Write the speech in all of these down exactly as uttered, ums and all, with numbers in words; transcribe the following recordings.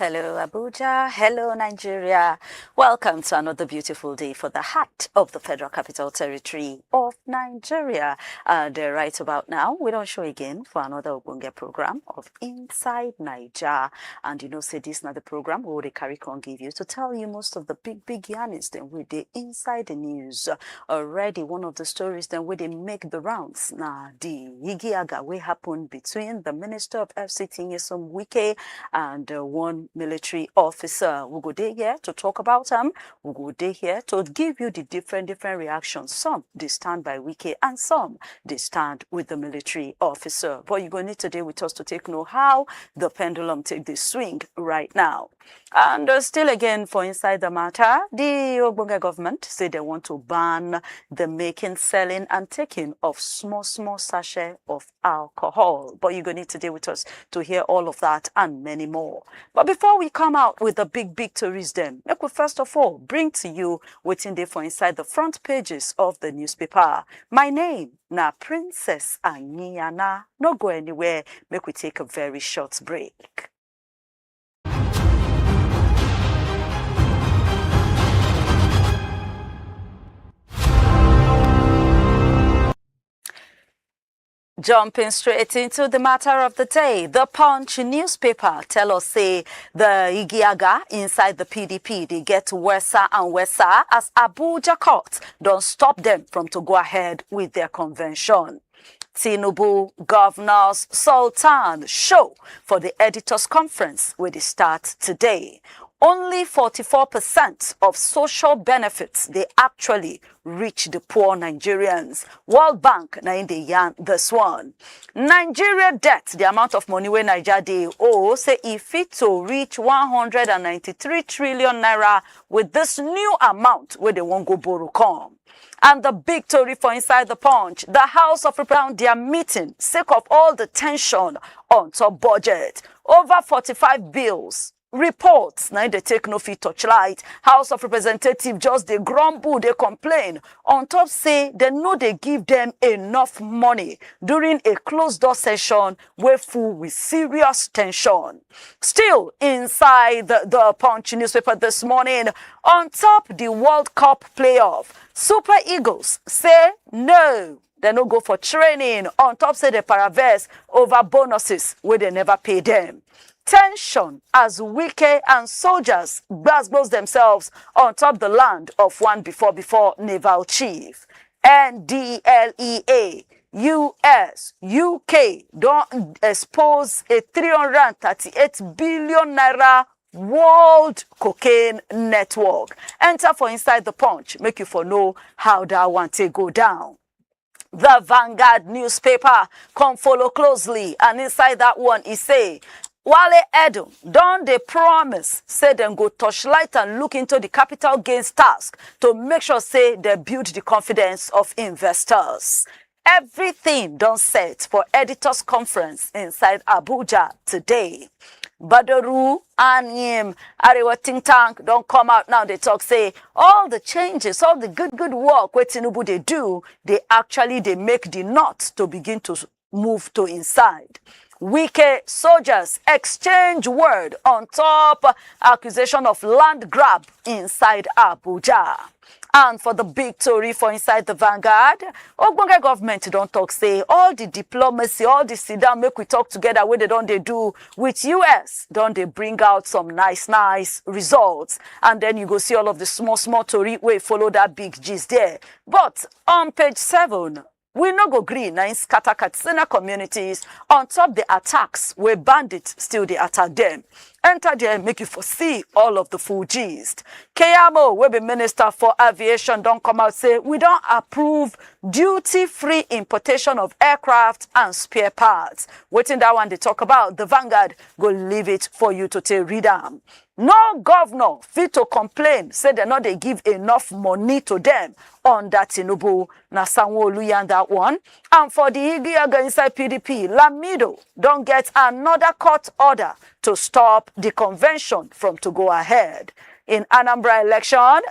Hello, Abuja. Hello, Nigeria. Welcome to another beautiful day for the heart of the Federal Capital Territory of Nigeria. And uh, right about now, we don't show again for another Ogbonge program of Inside Niger. And you know, say this now the program we will carry on give you to tell you most of the big, big yarnings then we dey inside the news. Already, one of the stories then we they make the rounds. Now, the Igiaga we happen between the Minister of F C T, Nyesom Wike, and uh, one military officer. We go there here to talk about them. We go there here to give you the different, different reactions. Some they stand by Wike and some they stand with the military officer. But you go need to deal with us to take know how the pendulum take the swing right now. And uh, still again for inside the matter, the Ogbonge government say they want to ban the making, selling and taking of small, small sachet of alcohol. But you go need to deal with us to hear all of that and many more. But before we come out with the big, big tourism, make we first of all bring to you waiting there for inside the front pages of the newspaper. My name na Princess Anyiana. No go anywhere. Make we take a very short break. Jumping straight into the matter of the day, the Punch newspaper tell us say the Igiaga inside the P D P they get worser and worser as Abuja court don't stop them from to go ahead with their convention. Tinubu, governors, Sultan show for the editors conference where they start today. Only forty-four percent of social benefits they actually reach the poor Nigerians. World Bank na in the yarn this one. Nigeria debt, the amount of money where Nigeria they owe, say if it to reach one hundred and ninety-three trillion naira with this new amount where they won't go borrow come. And the big story for inside the Punch, the House of Representatives their meeting sake of all the tension on top budget. Over forty-five bills reports now they take no fit touch light. House of Representatives just they grumble, they complain on top say they know they give them enough money during a closed door session where full with serious tension. Still inside the, the Punch newspaper this morning, on top the World Cup playoff, Super Eagles say no, they no go for training. On top say they paraverse over bonuses where they never pay them. Tension as Wike and soldiers gbasgbos themselves on top the land of one before before naval chief. N D L E A, U S, U K don't expose a three hundred and thirty-eight billion naira world cocaine network. Enter for inside the Punch, make you for know how that one take go down. The Vanguard newspaper come follow closely, and inside that one, he say Wale Edun don't they promise say them go touch light and look into the capital gains task to make sure say they build the confidence of investors. Everything done set for editors conference inside Abuja today. Badaru and him Arewa think tank don't come out now. They talk say all the changes, all the good good work where Tinubu they do, they actually they make the knot to begin to move to inside. Wike soldiers exchange word on top accusation of land grab inside Abuja. And for the big story for inside the Vanguard, Ogbonge government don't talk say all the diplomacy, all the sit down, make we talk together where they don't they do with U S don't they bring out some nice, nice results. And then you go see all of the small, small story where follow that big gist there. But on page seven, we no go green na in scatter Katsina communities on top the attacks where bandits still they attack them. Enter there, make you foresee all of the full gist. Keyamo, where be minister for aviation, don't come out say we don't approve duty-free importation of aircraft and spare parts. Waiting that one they talk about. The Vanguard go leave it for you to take read them. No governor fit to complain say they not they give enough money to them on that Tinubu. Na Sanwo-Olu yarn that one. And for the Igiaga inside P D P, Lamido don't get another court order to stop the convention from to go ahead. In Anambra election,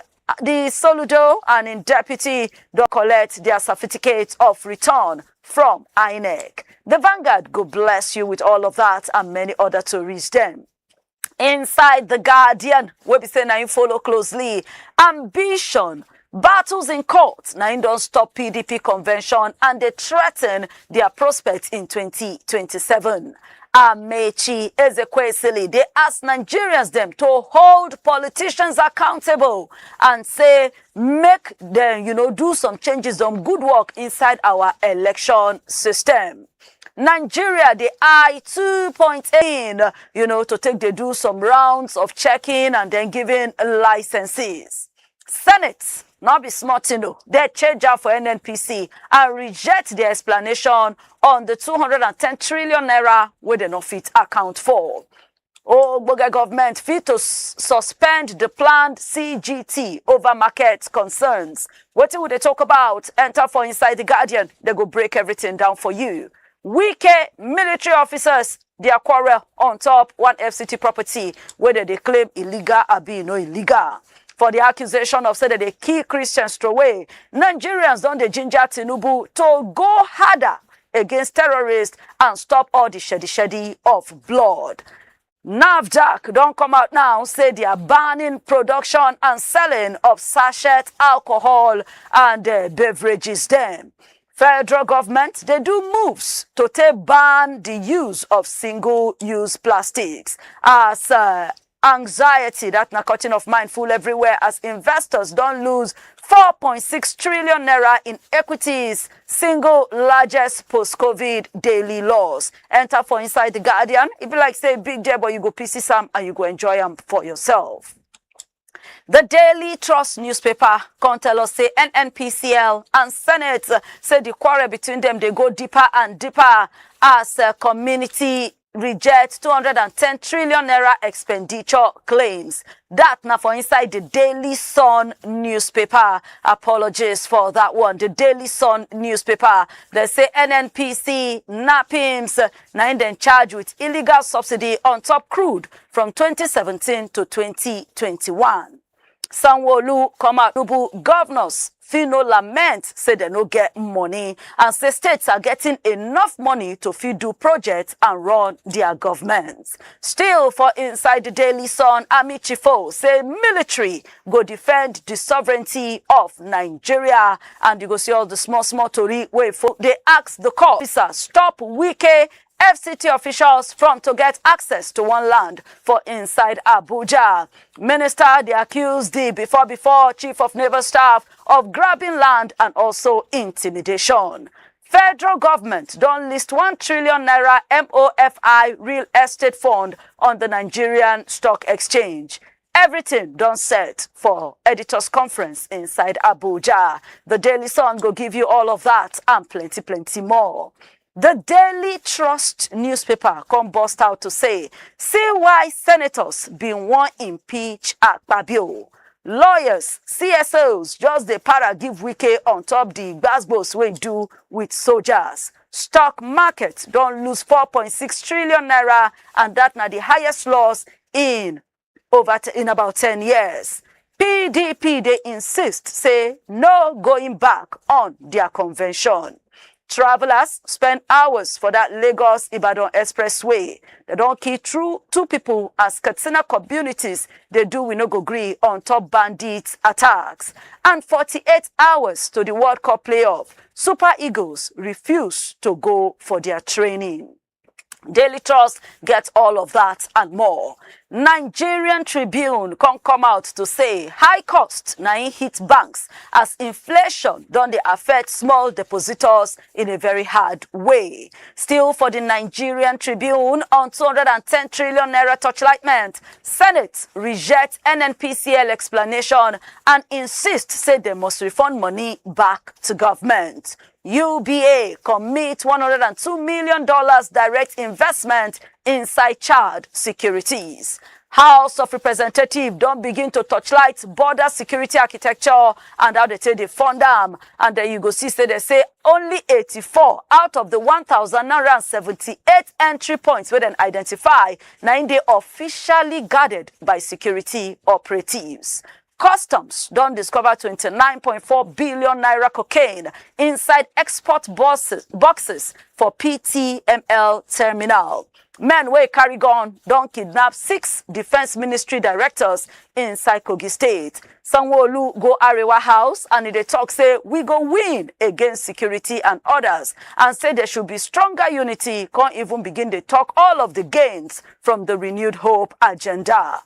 the Soludo and in deputy don't collect their certificate of return from INEC. The Vanguard go bless you with all of that and many other to reach them. Inside The Guardian, wey be say na im follow closely, ambition, battles in court, na im don stop P D P convention and dey threaten their prospects in twenty twenty-seven. Amechi Ezekwesili dey ask Nigerians dem to hold politicians accountable and say make dem, you know, do some changes, some good work inside our election system. Nigeria dey eye two point eight, you know, to take dey do some rounds of checking and then giving licenses. Senate, no be small thing o, dey change am for N N P C and reject the explanation on the two hundred and ten trillion naira wey dem no fit account for. Ogbonge government fit to s- suspend the planned C G T over market concerns. Wetin we dey talk about? Enter for inside The Guardian, they go break everything down for you. Wike military officers, their quarrel on top one F C T property wey dem dey claim illegal, abi no illegal. For the accusation of say dem dey kill Christians throway, Nigerians don dey ginger Tinubu to go harder against terrorists and stop all the shedi shedi of blood. NAFDAC don come out now say they are banning production and selling of sachet alcohol and uh, beverages dem. Federal government dey do moves to take ban the use of single-use plastics as uh, anxiety, that na cutting of mind, full everywhere as investors don lose four point six trillion naira in equities, single largest post-COVID daily loss. Enter for inside The Guardian, e be like say e big there, but you go pieces am and you go enjoy am for yourself. The Daily Trust newspaper come tell us say N N P C L and Senate say the quarrel between them dey go deeper and deeper as uh, community reject two hundred and ten trillion naira expenditure claims. That na for inside The Daily Sun newspaper. Apologies for that one. The Daily Sun newspaper. They say N N P C, NAPIMS, na im dem charge with illegal subsidy on top crude from twenty seventeen to twenty twenty-one. Sanwo-Olu come out, Tinubu, governors fit no lament say dem no get money and say states are getting enough money to fit do projects and run their government. Still for inside The Daily Sun, Army Chifo say military go defend the sovereignty of Nigeria, and you go see all the small small tori wey fo- dey ask the court officer stop Wike F C T officials from to get access to one land for inside Abuja. Minister dey accuse the before before chief of naval staff of grabbing land and also intimidation. Federal government don list one trillion naira M O F I real estate fund on the Nigerian Stock Exchange. Everything don set for editors conference inside Abuja. The Daily Sun go give you all of that and plenty plenty more. The Daily Trust newspaper come burst out to say, see why senators bin wan impeach Akpabio. Lawyers, C S Os just dey para give Wike on top the gbasgbos wey do with soldiers. Stock market don lose four point six trillion naira, and that na the highest loss in over t- in about ten years. P D P dey insist say no going back on their convention. Travelers spend hours for that Lagos Ibadan Expressway. They don kill through two people as Katsina communities dey do we no go gree on top bandit attacks. And forty-eight hours to the World Cup playoff, Super Eagles refuse to go for their training. Daily Trust get all of that and more. Nigerian Tribune come come out to say high cost na im hit banks as inflation don dey affect small depositors in a very hard way. Still for the Nigerian Tribune, on two hundred and ten trillion naira torchlightment, Senate reject N N P C L explanation and insist say they must refund money back to government. U B A commit one hundred and two million dollars direct investment inside Chad securities. House of Representatives don begin to torchlight border security architecture and how they take dey fund am. And then you go see say they say only eighty-four out of the one thousand nine hundred and seventy-eight entry points wey dem identify na im dey officially guarded by security operatives. Customs don discover twenty-nine point four billion naira cocaine inside export boxes, boxes for P T M L terminal. Men wey carry gun don kidnap six defense ministry directors inside Kogi State. Sanwo-Olu go Arewa House and e dey talk say we go win against security and others, and say there should be stronger unity, come even begin dey talk all of the gains from the renewed hope agenda.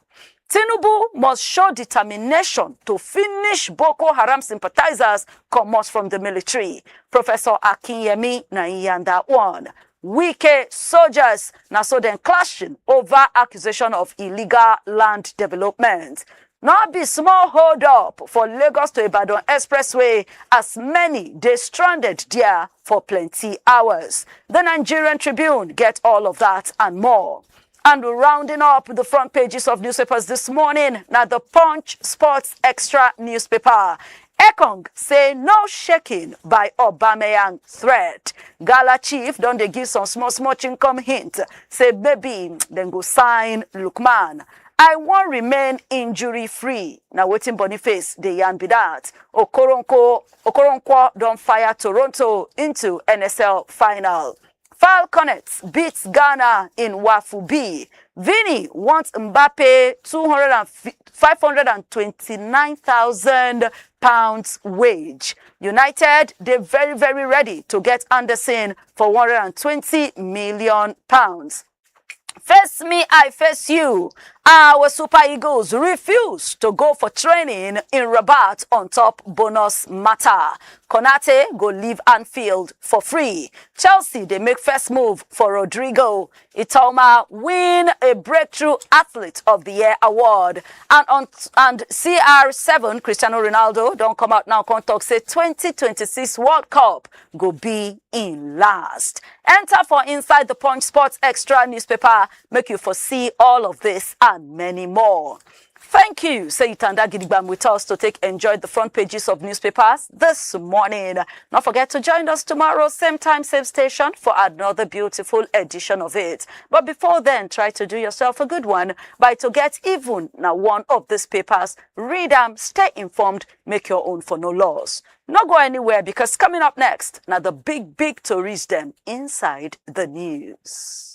Tinubu must show determination to finish Boko Haram sympathizers comot from the military. Professor Akinyemi na im yarn that one. Wike soldiers na so dem clashing over accusation of illegal land development. No be small hold up for Lagos to Ibadan expressway, as many dey stranded there for plenty hours. The Nigerian Tribune get all of that and more. And rounding up the front pages of newspapers this morning, na the Punch Sports Extra newspaper. Ekong say no shaking by Aubameyang threat. Gala chief don dey give some small small chinkom hint, say maybe dem go sign Lookman. I wan remain injury free, na wetin Boniface dey yarn be that. Okoronkwo Okoronkwo don fire Toronto into N S L final. Falconets beat Ghana in Wafu B. Vini want Mbappe two hundred and five hundred and twenty-nine thousand pounds wage. United dey very very ready to get Anderson for one hundred and twenty million pounds. Face me, I face you. Our Super Eagles refuse to go for training in Rabat on top bonus matter. Konate go leave Anfield for free. Chelsea dey make first move for Rodrigo. Itoma win a Breakthrough Athlete of the Year award. And on and C R seven, Cristiano Ronaldo, don come out now, come talk say twenty twenty-six World Cup go be in last. Enter for inside the Punch Sports Extra newspaper, make you for see all of this and many more. Thank you. Say you tanda gidigbam with us to take enjoy the front pages of newspapers this morning. Don't forget to join us tomorrow, same time, same station, for another beautiful edition of it. But before then, try to do yourself a good one by to get even now one of these papers, read them, stay informed, make your own for no loss. No go anywhere, because coming up next, now the big, big to reach them inside the news.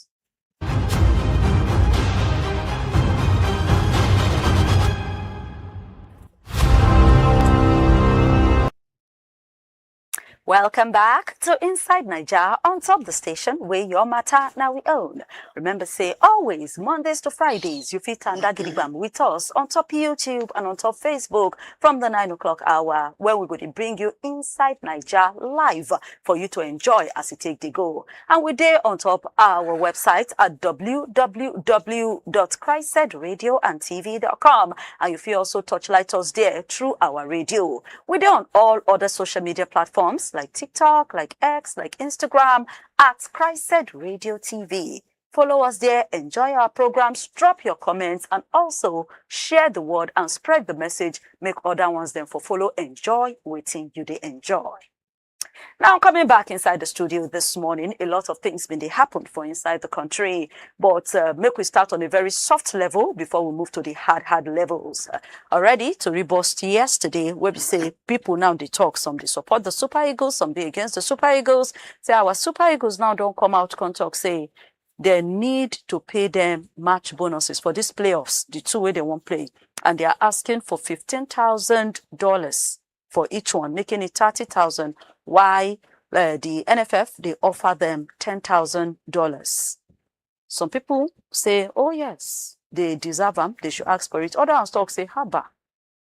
Welcome back to Inside Naija on top the station where your matter now we own. Remember say always Mondays to Fridays you fit tanda gidigbam with us on top YouTube and on top Facebook from the nine o'clock hour, where we go to bring you Inside Naija live for you to enjoy as it take the go. And we dey on top our website at w w w dot christ radio and t v dot com, and you fit also touch light us there through our radio. We dey on all other social media platforms like TikTok, like X, like Instagram, at Christ Radio T V. Follow us there, enjoy our programs, drop your comments, and also share the word and spread the message. Make other ones then for follow, enjoy wetin you dey enjoy. Now, coming back inside the studio this morning, a lot of things been dey happen for inside the country, but uh, make we start on a very soft level before we move to the hard, hard levels. Uh, already, to rebost yesterday, where we say people now dey talk, some dey support the Super Eagles, some dey against the Super Eagles. Say our Super Eagles now don come out, come talk say they need to pay them match bonuses for these playoffs, the two way they won't play, and they are asking for fifteen thousand dollars for each one, making it thirty thousand. Why uh, the N F F they offer them ten thousand dollars? Some people say, "Oh yes, they deserve them. They should ask for it." Other ones talk say, "Haba,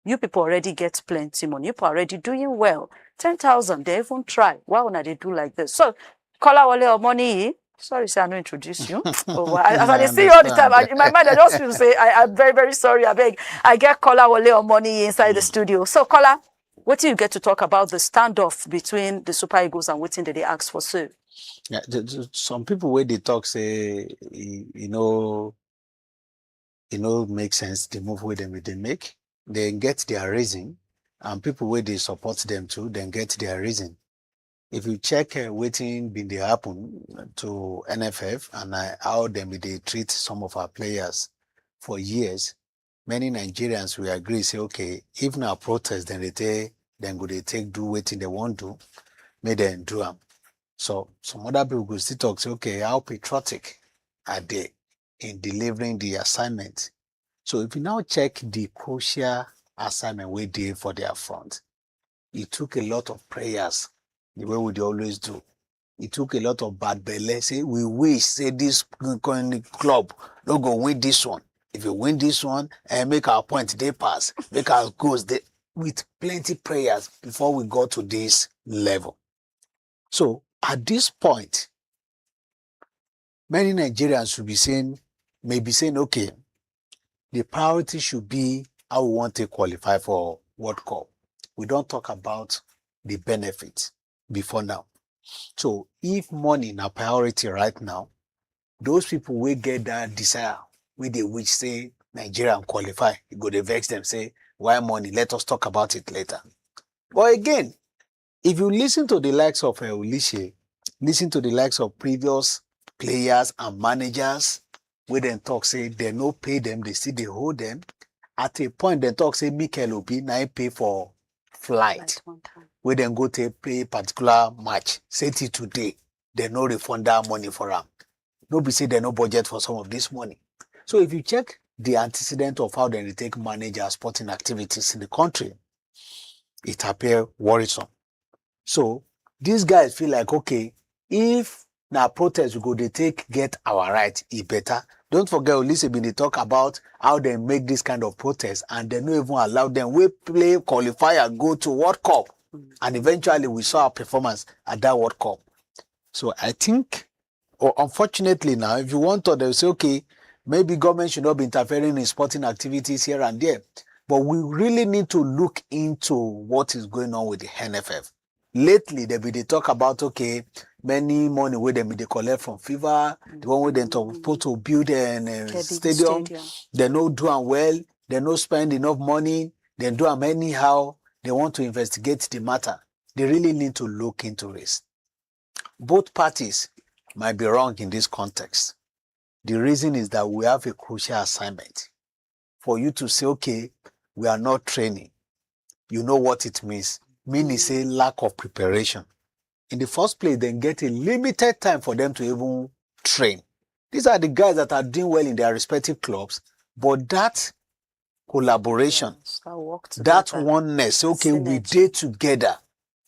you people already get plenty money. You people already doing well. Ten thousand, they even try. Why would they do like this?" So, Kolawole Omoniyi, sorry, say I no introduce you. Oh, I, as I dey see you all the time, I, in my mind I just feel say I, I'm very very sorry. I beg. I get Kolawole Omoniyi inside the studio. So, Kola, what do you get to talk about the standoff between the Super Eagles and wetin they dey ask for so? Yeah, the, the, some people wey dey talk say e e no e no make sense the move wey dem dey make. Dem get their reason, and people wey dey support them too, dem get their reason. If you check uh, wetin been dey happen to N F F and uh, how dem be dey treat some of our players for years, many Nigerians will agree say, okay, if na protest, then they take, then go they take do wetin they want do, make them do am. So some other people go still talk say, okay, how patriotic are they in delivering the assignment? So if you now check the crucial assignment we did for their front, it took a lot of prayers, the way we dey always do. It took a lot of bad belle. Say we wish say this club no go win this one. If you win this one, and make our point they pass, make our goals they with plenty prayers before we got to this level. So at this point, many Nigerians should be saying, may be saying, okay, the priority should be how we want to qualify for World Cup. We don't talk about the benefit before now. So if money na priority right now, those people will get that desire with the which say Nigeria qualify. You go to vex them, say, why money? Let us talk about it later. But again, if you listen to the likes of uh, Olishe, listen to the likes of previous players and managers, where they talk say they no pay them, they still they hold them. At a point, they talk say Mikel Obi na him pay for flight, where then go to play particular match. Say till today, they no refund that money for them. No be say they no budget for some of this money. So if you check the antecedent of how they take manage our sporting activities in the country, it appear worrisome. So these guys feel like, okay, if na protest we go they take get our right, it better. Don't forget, Olise been they talk about how they make this kind of protest and they no even allow them we play qualifier go to World Cup and eventually we saw our performance at that World Cup. So I think, or unfortunately now, if you want to, they'll say, okay, maybe government should not be interfering in sporting activities here and there. But we really need to look into what is going on with the N F F. Lately, they be they talk about, okay, many money where they be they collect from FIFA, the one where they talk supposed to build a uh, stadium, they no do am well, they no spend enough money, they do am anyhow. They want to investigate the matter. They really need to look into this. Both parties might be wrong in this context. The reason is that we have a crucial assignment for you to say, okay, we are not training. You know what it means. Meaning say lack of preparation. In the first place, then get a limited time for them to even train. These are the guys that are doing well in their respective clubs, but that collaboration, that oneness, okay, we did together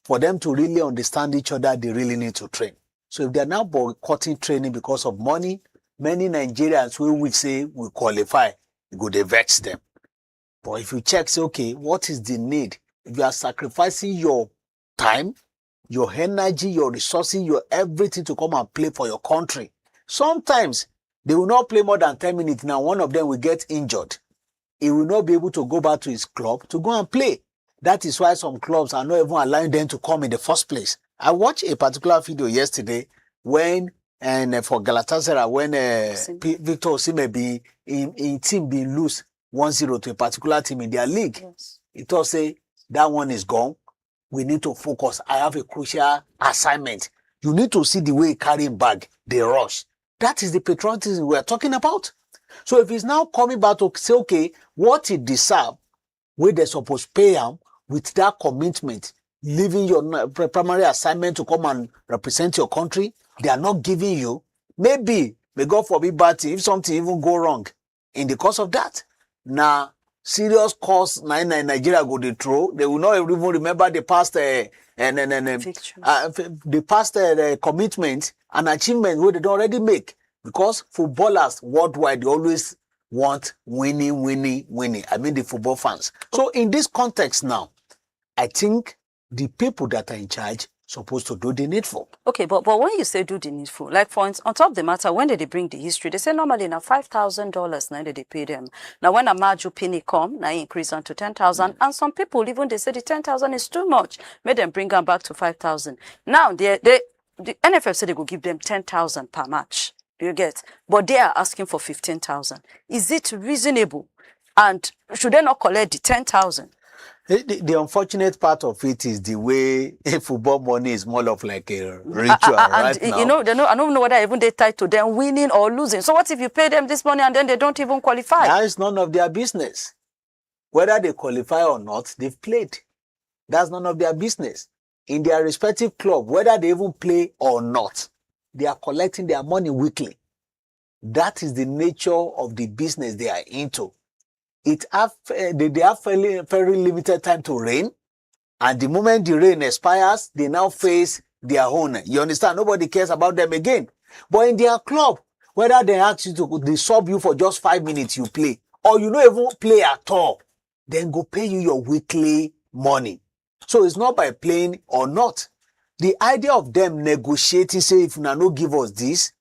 for them to really understand each other, they really need to train. So if they're now boycotting training because of money, many Nigerians will, will say we qualify, go they vex them. But if you check, say, okay, what is the need? If you are sacrificing your time, your energy, your resources, your everything to come and play for your country, sometimes they will not play more than ten minutes. Now, one of them will get injured. He will not be able to go back to his club to go and play. That is why some clubs are not even allowing them to come in the first place. I watched a particular video yesterday when and uh, for Galatasaray when uh, Victor Osimhen be in, in team being lose one zero to a particular team in their league. Yes. It all say that one is gone. We need to focus. I have a crucial assignment. You need to see the way he carry him bag, they rush. That is the patriotism we are talking about. So if he's now coming back to say, okay, what he deserve, where they suppose pay him with that commitment, leaving your primary assignment to come and represent your country, they are not giving you. Maybe, may God forbid, but if something even go wrong in the course of that, now serious course na in Nigeria go the throw. They will not even remember the past uh, and, and, and uh, uh, the past uh, commitment and achievement where they don't already make, because footballers worldwide they always want winning, winning, winning. I mean the football fans. So in this context now, I think the people that are in charge supposed to do the needful. Okay, but but when you say do the needful, like for on top of the matter, when did they bring the history? They say normally now five thousand dollars now did they pay them. Now when Amaju Pini come, now increase on to ten thousand, mm. And some people even they say the ten thousand is too much. Make them bring them back to five thousand. Now they they the N F F said they go give them ten thousand per match. You get, but they are asking for fifteen thousand. Is it reasonable? And should they not collect the ten thousand? Eh, The, the unfortunate part of it is the way football money is more of like a ritual. And, right, and now, you know, they know, I don't know whether even they tied to them winning or losing. So what if you pay them this money and then they don't even qualify? That is none of their business. Whether they qualify or not, they've played. That's none of their business. In their respective club, whether they even play or not, they are collecting their money weekly. That is the nature of the business they are into. It have, eh, they, they have fairly, very limited time to reign, and the moment the reign expires, they now face their own. You understand? Nobody cares about them again. But in their club, whether they ask you to, they sub you for just five minutes, you play, or you no even play at all, then go pay you your weekly money. So it's not by playing or not. The idea of them negotiating, say, "If una no give us this,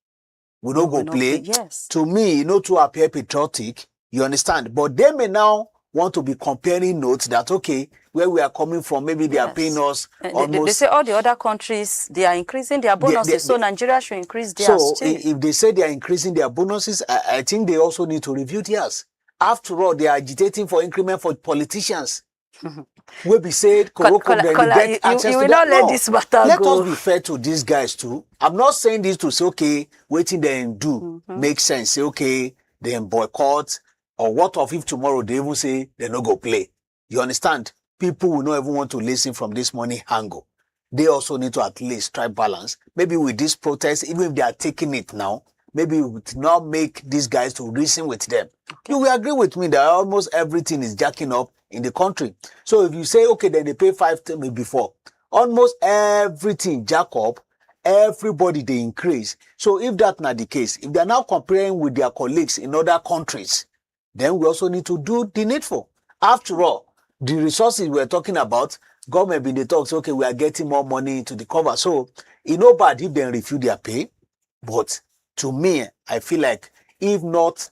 we no go play." Yes. To me, e no too appear patriotic. You understand? But they may now want to be comparing notes that, okay, where we are coming from, maybe they are paying us. Yes. Eh, they, they, they almost say all the other countries, they are increasing their bonuses, so Nigeria should increase theirs too. So i-, if they say they are increasing their bonuses, I, I think they also need to review theirs. After all, they are agitating for increment for politicians. Wey be say Col-, Korokor, Kola, then they Kola, get you, you, access you to will that. Not let No. This matter Let go. Us be fair to these guys too. I'm not saying this to say, okay, wetin dem do Mm-hmm. make sense. Say, okay, dem boycott, or what of if tomorrow they even say they no go play? You understand? People will not even want to listen from this money angle. They also need to at least try balance. Maybe with this protest, even if they are taking it now, maybe it will not make these guys to reason with them. You will agree with me that almost everything is jacking up in the country. So if you say, okay, then they pay five thirty before, almost everything jack up, everybody they increase. So if that not the case, if they are now comparing with their colleagues in other countries, then we also need to do the needful. After all, the resources we're talking about, government been dey talk say, okay, we are getting more money into the cover. So e no bad if dem refuse their pay. But to me, I feel like if not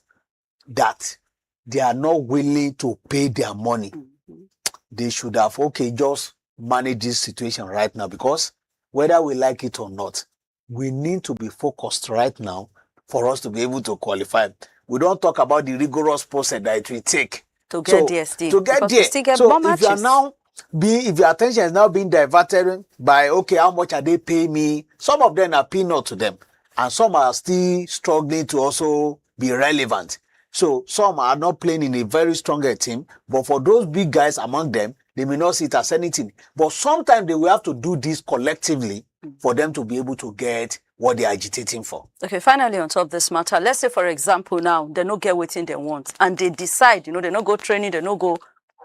that they are not willing to pay their money, Mm-hmm. they should have, okay, just manage this situation right now, because whether we like it or not, we need to be focused right now for us to be able to qualify. We don't talk about the rigorous process that it will take To get So, there still, to get because we there. still get So, more if you are matches. now being, if your attention is now being diverted by, okay, how much are they paying me? Some of them are peanut to them, and some are still struggling to also be relevant. So some are not playing in a very strong, eh, team, but for those big guys among them, they may not see it as anything. But sometimes they will have to do this collectively for them to be able to get what they are agitating for. Okay, finally, on top of this matter, let's say, for example, now they no get wetin they want, and they decide, you know, they no go training, they no go.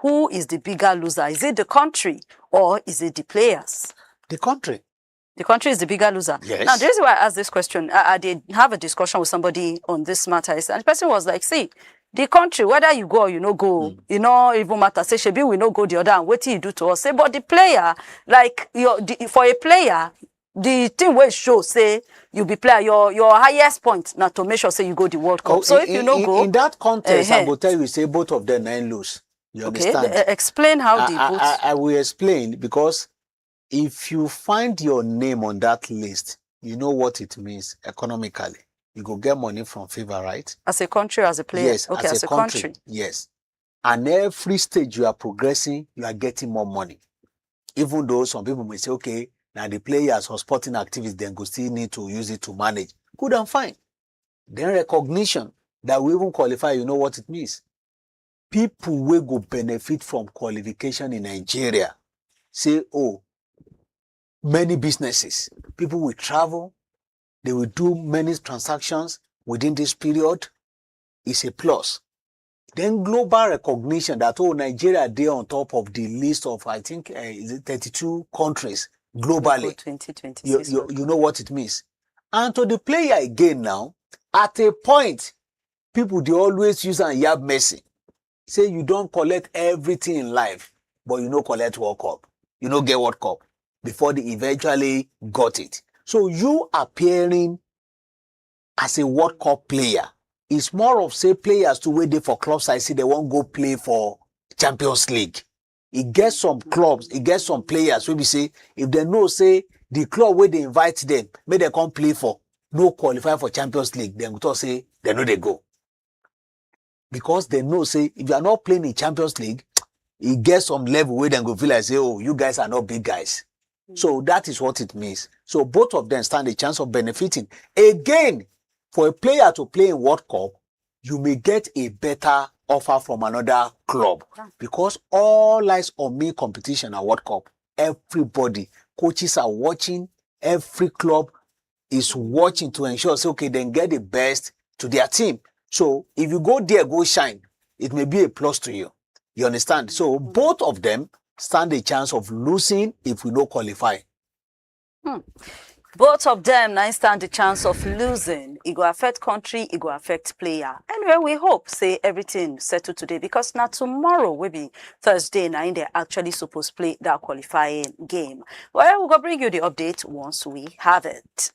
Who is the bigger loser? Is it the country or is it the players? The country. The country is the bigger loser. Yes. Now, the reason why I asked this question, I, I did have a discussion with somebody on this matter, is, and the person was like, see, the country, whether you go or you no go, Mm. e no even matter. Say, shebi we no go the other, and wetin you do to us? Say, but the player, like, your, the, for a player, the thing wey show say you be player, your, your highest point na to make sure say you go the World Cup. Oh, So in, if you in, no in, go, in that context, I eh-heh. go tell you, say both of them na lose. You Okay, understand? eh, explain how I, the I, vote. I, I will explain, because if you find your name on that list, you know what it means economically. You go get money from FIFA, right? As a country, as a player. Yes, Okay, as as a a country. country. Yes. And every stage you are progressing, you are getting more money. Even though some people may say, okay, now the players or sporting activities then go still need to use it to manage. Good and fine. Then recognition that we even qualify, you know what it means. People wey go benefit from qualification in Nigeria say, oh, many businesses, people will travel, they will do many transactions within this period. It's a plus. Then global recognition that, oh, Nigeria dey on top of the list of, I think, uh, is it thirty-two countries globally. Go twenty twenty-six You, you, World you Cup. know what it means. And to the player again now, at a point, people dey always use and yab Messi. Say you don collect everything in life, but you no collect World Cup. You no get World Cup before they eventually got it. So you appearing as a World Cup player is more of, say, players too wey dey for club side, say they wan go play for Champions League. E get some clubs, e get some players wey be say if they know say the club wey dey invite them, make they come play for, no qualify for Champions League, dem go talk say they no dey go. Because they know say if you are not playing in Champions League, e get some level wey dem go feel like say, "Oh, you guys are not big guys." So that is what it means. So both of them stand a chance of benefiting. Again, for a player to play in World Cup, you may get a better offer from another club, because all eyes on me competition at World Cup. Everybody, coaches are watching, every club is watching to ensure say, okay, then get the best to their team. So if you go there, go shine, it may be a plus to you. You understand? So both of them stand a chance of losing if we no qualify. Both of them now stand the chance of losing. It go affect country, it go affect player. Anyway, we hope say everything settle today, because now tomorrow will be Thursday, now they actually supposed play that qualifying game. Well, we go bring you the update once we have it.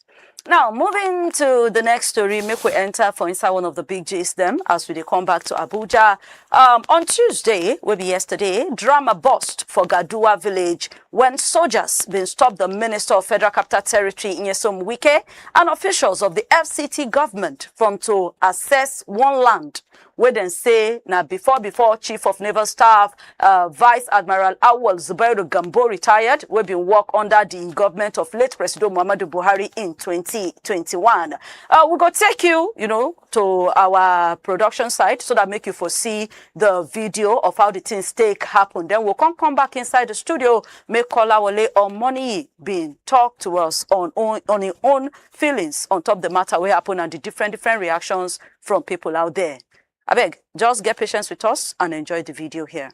Now, moving to the next story, make we enter for inside one of the big G's them as we dey come back to Abuja. Um, on Tuesday, will be yesterday, drama burst for Gadua village when soldiers been stop the Minister of Federal Capital Territory, Nyesom Wike, and officials of the F C T government from to assess one land where they say now before before Chief of Naval Staff, uh, Vice Admiral Awal Zubairu Gambo retired, we been work under the government of late President Muhammadu Buhari in twenty twenty-one. Uh, we go take you, you know, to our production site so that make you foresee the video of how the things take happen. Then we'll come come back inside the studio, make Kolawole or Money being talk to us on own, on his own feelings on top the matter we happen and the different different reactions from people out there. I beg, just get patience with us and enjoy the video here.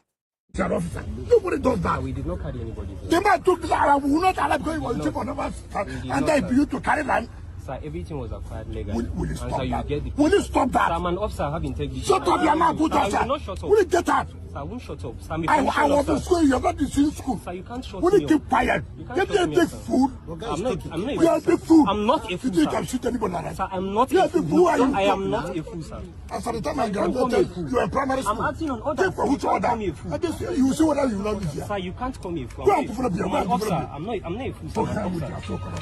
Sir, officer, nobody does that. We did not carry anybody. The man took the alarm. We will not allow because he was chief of naval staff, We did and not then carry- you to carry land. Sir, everything was acquired legally. Will, will you And stop sir, you that? get the Will you stop Sir, that? I'm an officer. I have integrity. Shut up, your mouth. Go Sir, I outside. Will not shut up. Will you get out? Sir, I won't shut up. Sir, I'm a I, I professional was in officer. school. You're not in school. Sir, you can't shut Will me you up. keep quiet? You can't Get shut a me big up, sir. fool. I'm not. I'm not a You are a fool. big fool. I'm not a You fool, think sir. I'm shooting anybody like that? Sir, I'm not You a are a fool. big fool. Who are you? I am not a fool, sir. As at the time I Don't call me a graduated, fool. you were in primary school. I'm acting on orders. Take for You which can't order? call me a fool. I just, you see what you love this year. Sir, you can't call me a fool. Go I'm and a put up your I'm go an and put officer. up. I'm not. I'm not a fool, sir. Don't I'm an hang with officer. your talk.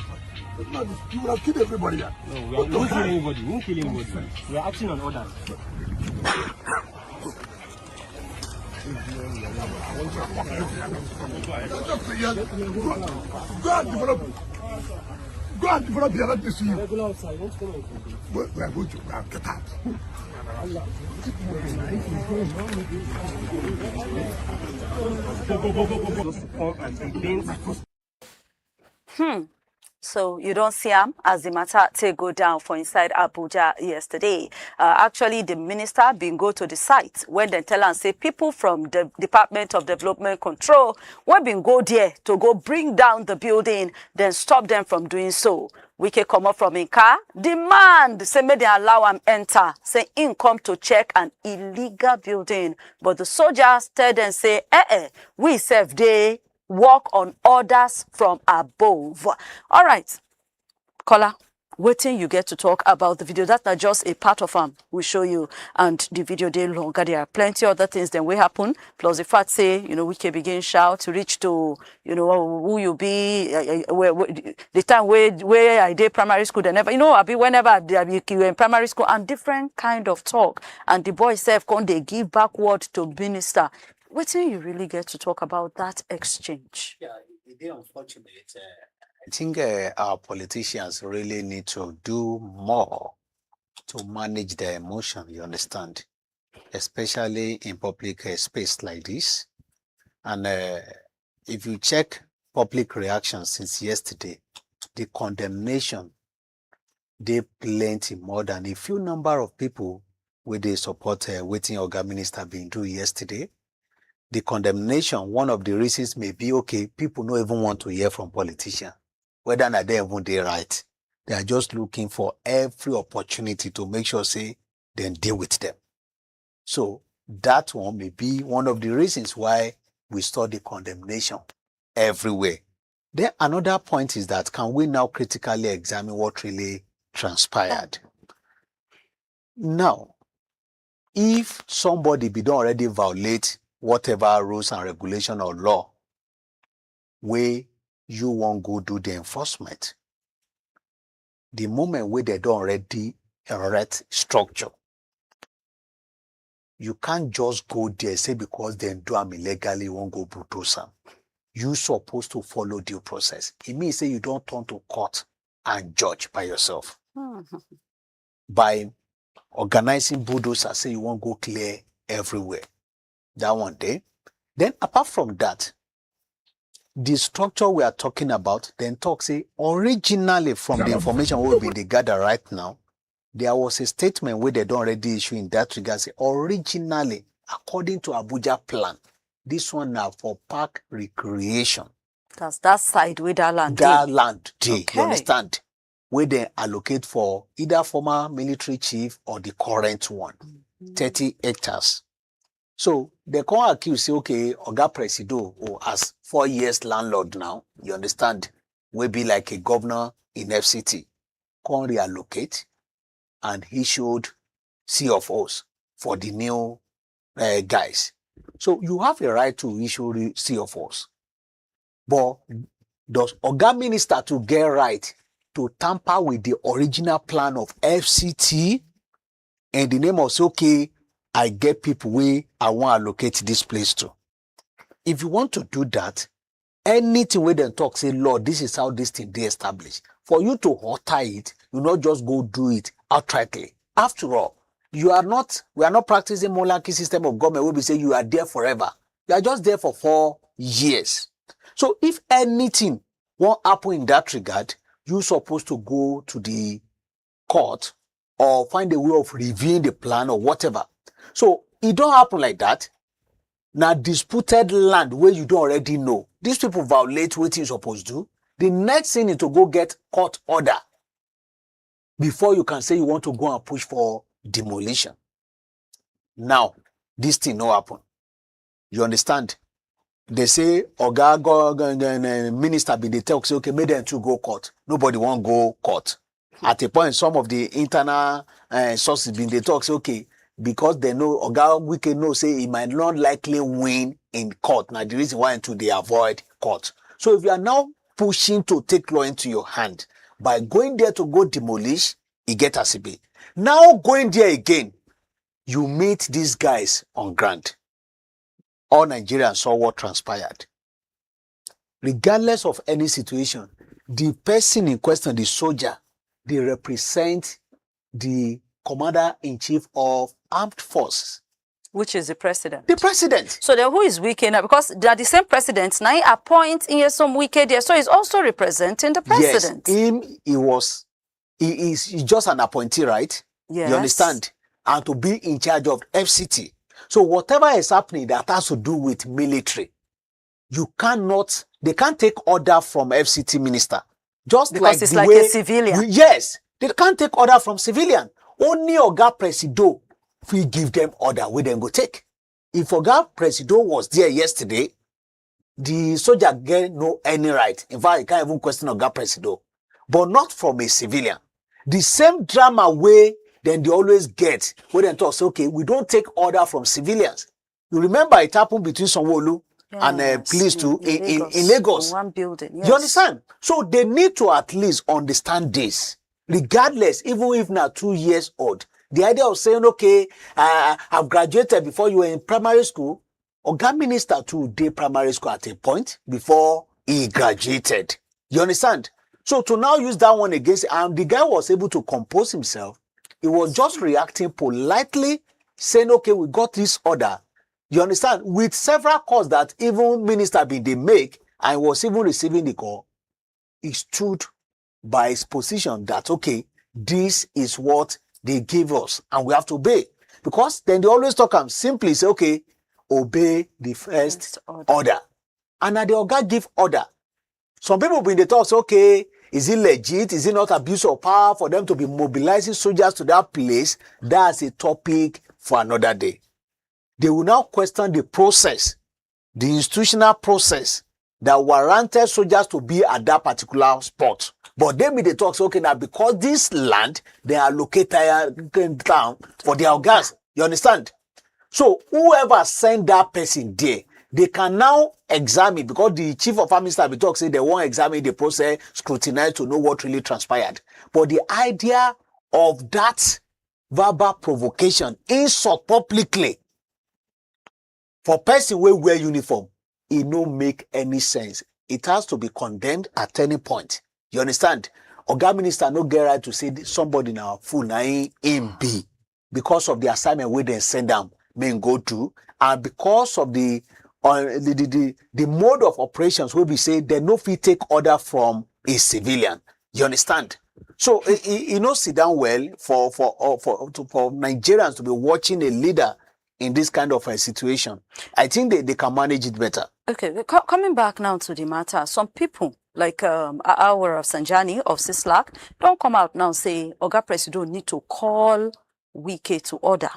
But now you will have killed everybody here. No, we are, we won't kill anybody. We won't kill anybody. We are acting on orders. Go and develop. Go and develop here. Let me see you. Well, we are going to go and get out. Just to come and be pained. So you don't see am as the matter take go down for inside Abuja yesterday. Uh, actually, the minister been go to the site when they tell am say people from the Department of Development Control wey been go there to go bring down the building, then stop them from doing so. Wike comot from im car, demand say make dem allow am enter, say im come to check an illegal building. But the soldiers tell dem say, eh eh, we sef dey work on orders from above. All right, caller, wetin you get to talk about the video? That's not just a part of am we show you, and the video dey longer. There are plenty other things dem wey happen. Plus the fact say, you know, Wike begin shout reach to, you know, who you be, uh, uh, where, where, the time where where I dey primary school, they never, you know, I be whenever I be, I be you were in primary school and different kind of talk. And the boy self come dey give backward to minister. Wetin you really get to talk about that exchange? Yeah, it is unfortunate. Uh, I think uh, our politicians really need to do more to manage their emotion, you understand, especially in public uh, space like this. And uh, if you check public reaction since yesterday, the condemnation dey plenty more than a few number of people wey dey support uh, wetin Oga Minister bin do yesterday. The condemnation, one of the reasons may be, okay, people no even want to hear from politician. Whether na dem even dey right, they are just looking for every opportunity to make sure say dem deal with them. So that one may be one of the reasons why we saw the condemnation everywhere. Then another point is that can we now critically examine what really transpired? Now, if somebody be don already violate whatever rules and regulation or law wey you wan go do the enforcement, the moment wey dem don already erect structure, You can't just go there, say because dem do am illegally, you wan go bulldoze am. You suppose to follow due process. E mean say you don turn to court and judge by yourself. By organizing bulldozer, say you wan go clear everywhere. That one dey. Then apart from that, the structure we are talking about, dem talk say originally, from the information wey we bin dey gather right now, there was a statement wey dem don already issue in that regard, say originally, according to Abuja plan, this one na for park recreation. That's that side wey that land That dey. land dey, you Okay. understand? Wey dem allocate for either former military chief or the current one, thirty hectares. So dem come accuse say, okay, Oga Presido, oh, as four years landlord now, you understand, wey be like a governor in F C T, come reallocate and issued C of Os for the new uh, guys. So you have a right to issue re- C of Os. But does Oga Minister to get right to tamper with the original plan of F C T in the name of say, okay, I get people wey I wan allocate this place to? If you want to do that, anything wey dem talk say, Lord, this is how this thing dey established, for you to alter it, you no just go do it outrightly. After all, you are not, we are not practicing monarchy system of government wey be say you are there forever. You are just there for four years. So if anything wan happen in that regard, you suppose to go to the court or find a way of reviewing the plan or whatever. So e don happen like that. Na disputed land wey you don already know. These people violate wetin you suppose do. The next thing is to go get court order before you can say you want to go and push for demolition. Now, this thing no happen. You understand? They say Oga go, go, go, eh, minister bin dey talk say, okay, make dem too go court. Nobody wan go court. At a point, some of the internal uh, sources bin dey talk say, okay, because dem know, Oga Wike know say he might not likely win in court. Na the reason why him too dey avoid court. So if you are now pushing to take law into your hand by going there to go demolish, e get as e be. Now going there again, you meet these guys on ground. All Nigerians saw what transpired. Regardless of any situation, the person in question, the soldier, dey represent the commander in chief of armed forces, which is the president. The president. So then who is Wike now? Because they are the same president. Now he appoint Nyesom Wike there. So he's also representing the president. Yes, him, he was, he is he's just an appointee, right? Yes. You understand? And to be in charge of F C T. So whatever is happening that has to do with military, you cannot, they can't take order from F C T minister. Just Because like it's the like way a civilian. We- yes, they can't take order from civilian. Only Oga Presido fit give them order wey dem go take. If Oga Presido was there yesterday, the soldier get no any right. In fact, you can't even question Oga Presido, but not from a civilian. The same drama wey dem dey always get, wey dem talk say, okay, we don take order from civilians. You remember it happened between Sanwo-Olu and uh, Yes, police too in, in, in Lagos. In one building. Yes. You understand? So they need to at least understand this, regardless, even if na two years old. The idea of saying, okay, uh, I've graduated before you were in primary school. Oga minister too dey primary school at a point before he graduated. You understand? So to now use that one against, and the guy was able to compose himself. He was just reacting politely, saying, okay, we got this order. You understand? With several calls that even minister bin dey make, and he was even receiving the call. He stood by his position that, okay, this is what they give us and we have to obey. Because then they always talk am simply say, okay, obey the first First order. order. And na the oga give order. Some people bin dey talk say, okay, is it legit? Is it not abuse of power for them to be mobilizing soldiers to that place? That's a topic for another day. They will now question the process, the institutional process that warranted soldiers to be at that particular spot. But they bin dey talk say, okay, now because this land, they allocate down for their ogas. You understand? So whoever send that person there, they can now examine, because the chief of army staff bin talk say they wan examine the process, scrutinize to know what really transpired. But the idea of that verbal provocation, insult publicly, For person wey wear uniform, e no make any sense. It has to be condemned at any point. You understand? Oga minister no get right to say somebody na fool na im im be because of the assignment wey dem send am make im go do, and because of the uh, the, the the the mode of operations wey be say dem no fit take order from a civilian. You understand? So e e e no sit down well for for uh, for to- for Nigerians to be watching a leader in this kind of a situation. I think they, they can manage it better. Okay, we co- coming back now to the matter, some people like um, Aawul Rafsanjani of Sislak don't come out now say Oga Presido need to call Wike to order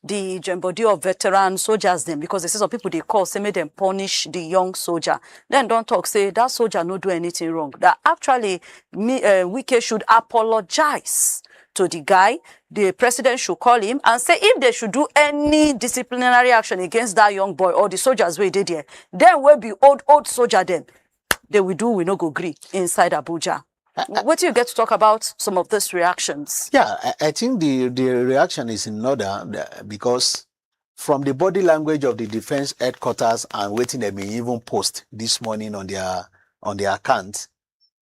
the join body of veteran soldiers them, because they say some people they call say make them punish the young soldier. Then don't talk say that soldier no do anything wrong. That actually me uh, Wike should apologize to the guy. The president should call him and say if they should do any disciplinary action against that young boy or the soldiers wey dey there, then wey be old old soldier them, they will do we no go gree inside Abuja. What do you get to talk about some of these reactions? Yeah, I, I think the the reaction is in order uh, because from the body language of the defense headquarters and wetin dem bin even post this morning on their on their account,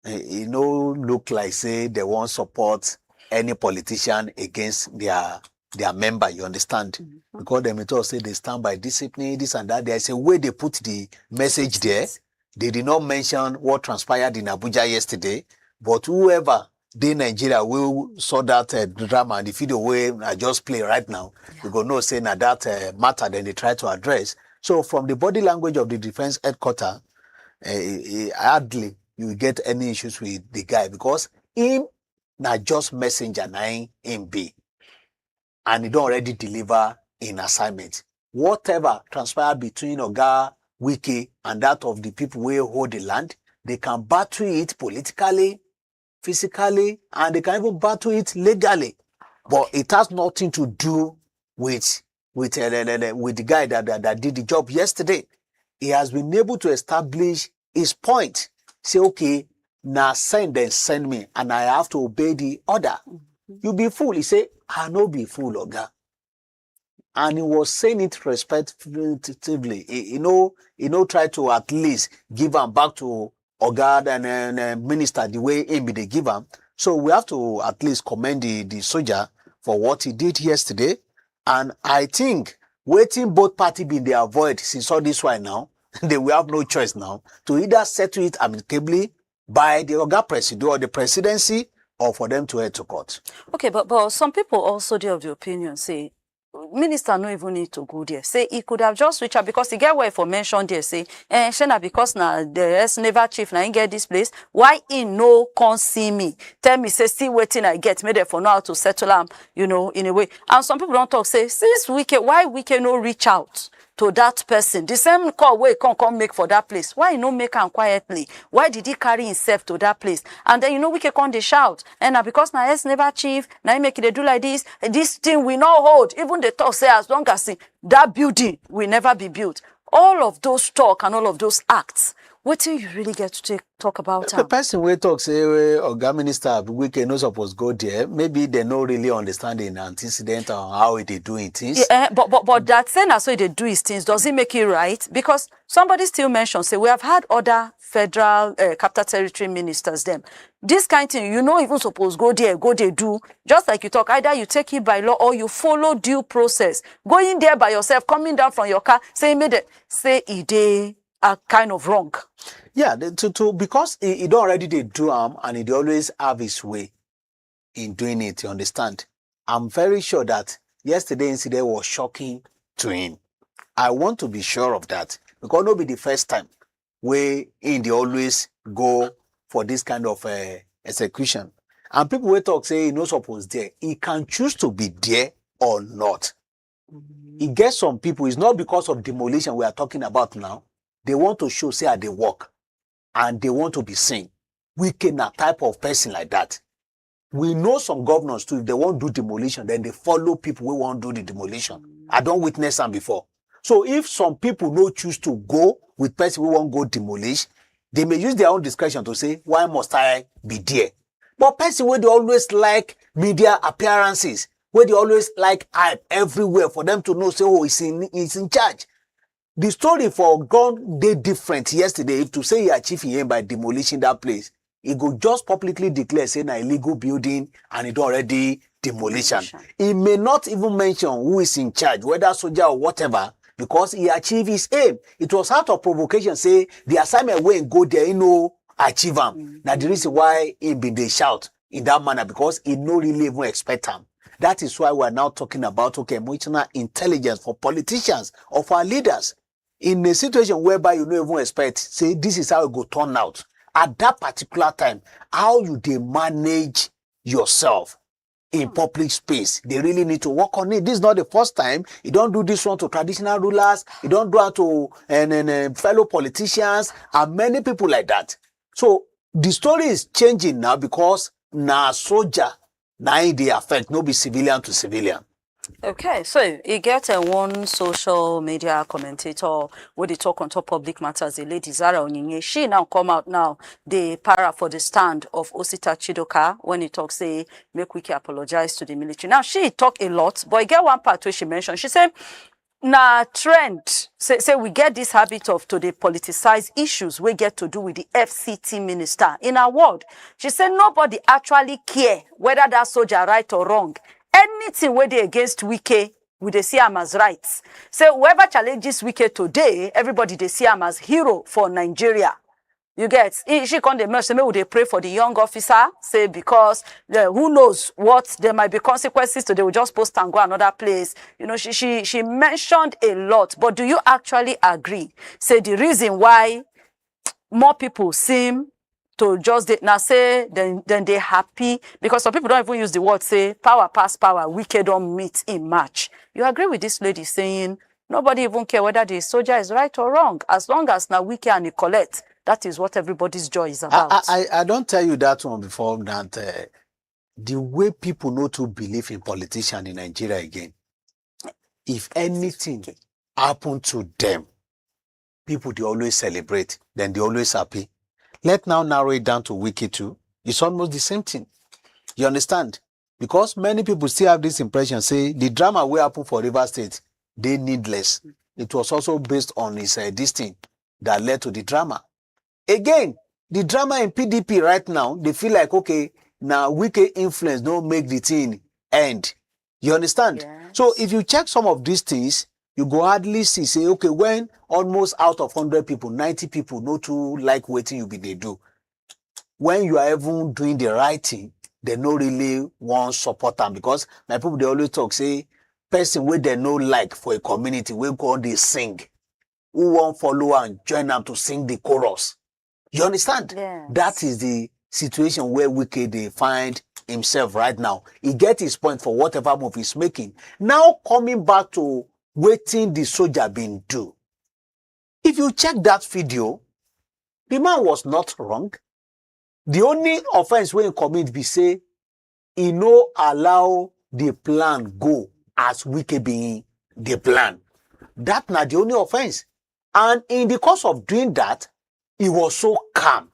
e e no look like say they wan support any politician against their their member. You understand? Because dem talk say they stand by discipline, this and that. There is a way they put the message there. They did not mention what transpired in Abuja yesterday, but whoever dey Nigeria wey saw that uh, drama and the video wey I just play right now, you go know say na that uh, matter dem dey try to address. So from the body language of the defense headquarter, uh, hardly you get any issues with the guy because him na just messenger na him him be, and he don already deliver im assignment. Whatever transpire between Oga Wike and that of the people wey hold the land, they can battle it politically, physically, and they can even battle it legally. But it has nothing to do with with uh, with the guy that, that that did the job yesterday. He has been able to establish his point. Say, okay, na send dem send me, and I have to obey the order. You be fool. He say, I no be fool, Oga. And he was saying it respectively. He, he no he no try to at least give am back to Oga and uh, minister the way him be dey give am. So we have to at least commend the the soldier for what he did yesterday. And I think wetin both party bin dey avoid since all this while now, they will have no choice now to either settle it amicably by the Oga Presido or the presidency or for them to head to court. Okay, but but some people also dey of the opinion say minister no even need to go there. Say he could have just reached out because he get where for mention there say, eh, shey na because na the ex naval chief na him get this place. Why he no come see me? Tell me say see wetin I get, make dem for know how to settle am, you know, in a way. And some people don talk say since Wike, why Wike no reach out to that person? The same call wey he come come make for that place. Why he no make am quietly? Why did he carry himself to that place? And then you know Wike come dey shout, and na because na ex naval chief na him make e dey do like this. This thing we no hold. Even dey talk say as long as he, that building will never be built. All of those talk and all of those acts, wetin you really get to take talk about The am? Person wey talk say eh, Oga Minister Wike no suppose go there, maybe they no really understand the antecedent or how e dey do im things. Yeah, eh, but but but that say na so e dey do his things, does it make it right? Because somebody still mention say we have had other federal uh, capital territory ministers dem. This kind thing you no even suppose go there go dey do. Just like you talk, either you take it by law or you follow due process. Going there by yourself, coming down from your car, saying make dem say e dey uh, kind of wrong. Yeah, the, to to because he, he don already dey do am and he dey always have his way in doing it. You understand? I'm very sure that yesterday incident was shocking to him. I want to be sure of that because no be the first time wey he dey always go for this kind of uh, execution. And people wey talk say he no suppose there, he can choose to be there or not. E get some people, it's not because of demolition we are talking about now. They want to show say I dey work and they want to be seen. Wike na type of person like that. We know some governors too, if they wan do demolition, then they follow people wey wan do the demolition. I don witness am before. So if some people no choose to go with person wey wan go demolish, they may use their own discretion to say, why must I be there? But person wey dey always like media appearances, wey dey always like hype everywhere for them to know say, oh, he's in, he's in charge. The story for Ogun dey different yesterday. If to say he achieve him aim by demolishing that place, he go just publicly declare say na illegal building and he don already demolition. Demolition. He may not even mention who is in charge, whether soldier or whatever, because he achieve his aim. It was out of provocation say the assignment wey he go there, he no achieve am. Mm. Na the reason why he bin dey shout in that manner, because he no really even expect am. That is why we are now talking about, okay, emotional intelligence for politicians, of our leaders, in a situation whereby you no even expect, say this is how it go turn out at that particular time. How you dey manage yourself in public space, they really need to work on it. This is not the first time. You don't do this one to traditional rulers. You don't do it to and, and, and fellow politicians and many people like that. So the story is changing now because na soldier na im dey affect, no be civilian to civilian. Okay, so e get uh, one social media commentator wey dey talk on top public matters, the lady Zara Onyinye. She now come out now, dey para for the stand of Osita Chidoka when he talk say make Wike apologize to the military. Now, she talk a lot, but e get one part wey she mention. She say na trend say, say we get this habit of to dey politicize issues wey get to do with the F C T minister. In her word, she say nobody actually care whether that soldier right or wrong. Anything wey dey against Wike, we dey see am as right. Say whoever challenges Wike today, everybody dey see am as hero for Nigeria. You get? He, she come dey mention say make we dey pray for the young officer, say because uh, who knows what, there might be consequences, so they will just post and go another place. You know, she she she mentioned a lot, but do you actually agree say the reason why more people seem to just dey, na say then then they happy? Because some people don't even use the word say power pass power, Wike don meet in match. You agree with this lady saying nobody even care whether the soldier is right or wrong, as long as na Wike and he collect, that is what everybody's joy is I, about. I, I I don tell you that one before, that uh, the way people no too believe in politician in Nigeria again. If anything happen to them, people dey always celebrate, then they always happy. Let now narrow it down to Wike too. It's almost the same thing. You understand? Because many people still have this impression say the drama wey happen for Rivers State dey needless. It was also based on his uh, this thing that led to the drama. Again, the drama in P D P right now, they feel like, okay, now Wike influence don't make the thing end. You understand? Yes. So if you check some of these things, you go hardly see say, okay, when almost out of hundred people, ninety people no too like wetin you be dey do. When you are even doing the right thing, they no really wan support am, because my people dey always talk say person wey dem no like for a community wey go dey sing, who wan follow am, join am to sing the chorus. You understand? Yes. That is the situation where Wike dey find himself right now. He get his point for whatever move he's making. Now coming back to wetin the soldier been do. If you check that video, the man was not wrong. The only offense wey he commit be say he no allow the plan go as Wike bin the plan. That na the only offense. And in the course of doing that, he was so calm.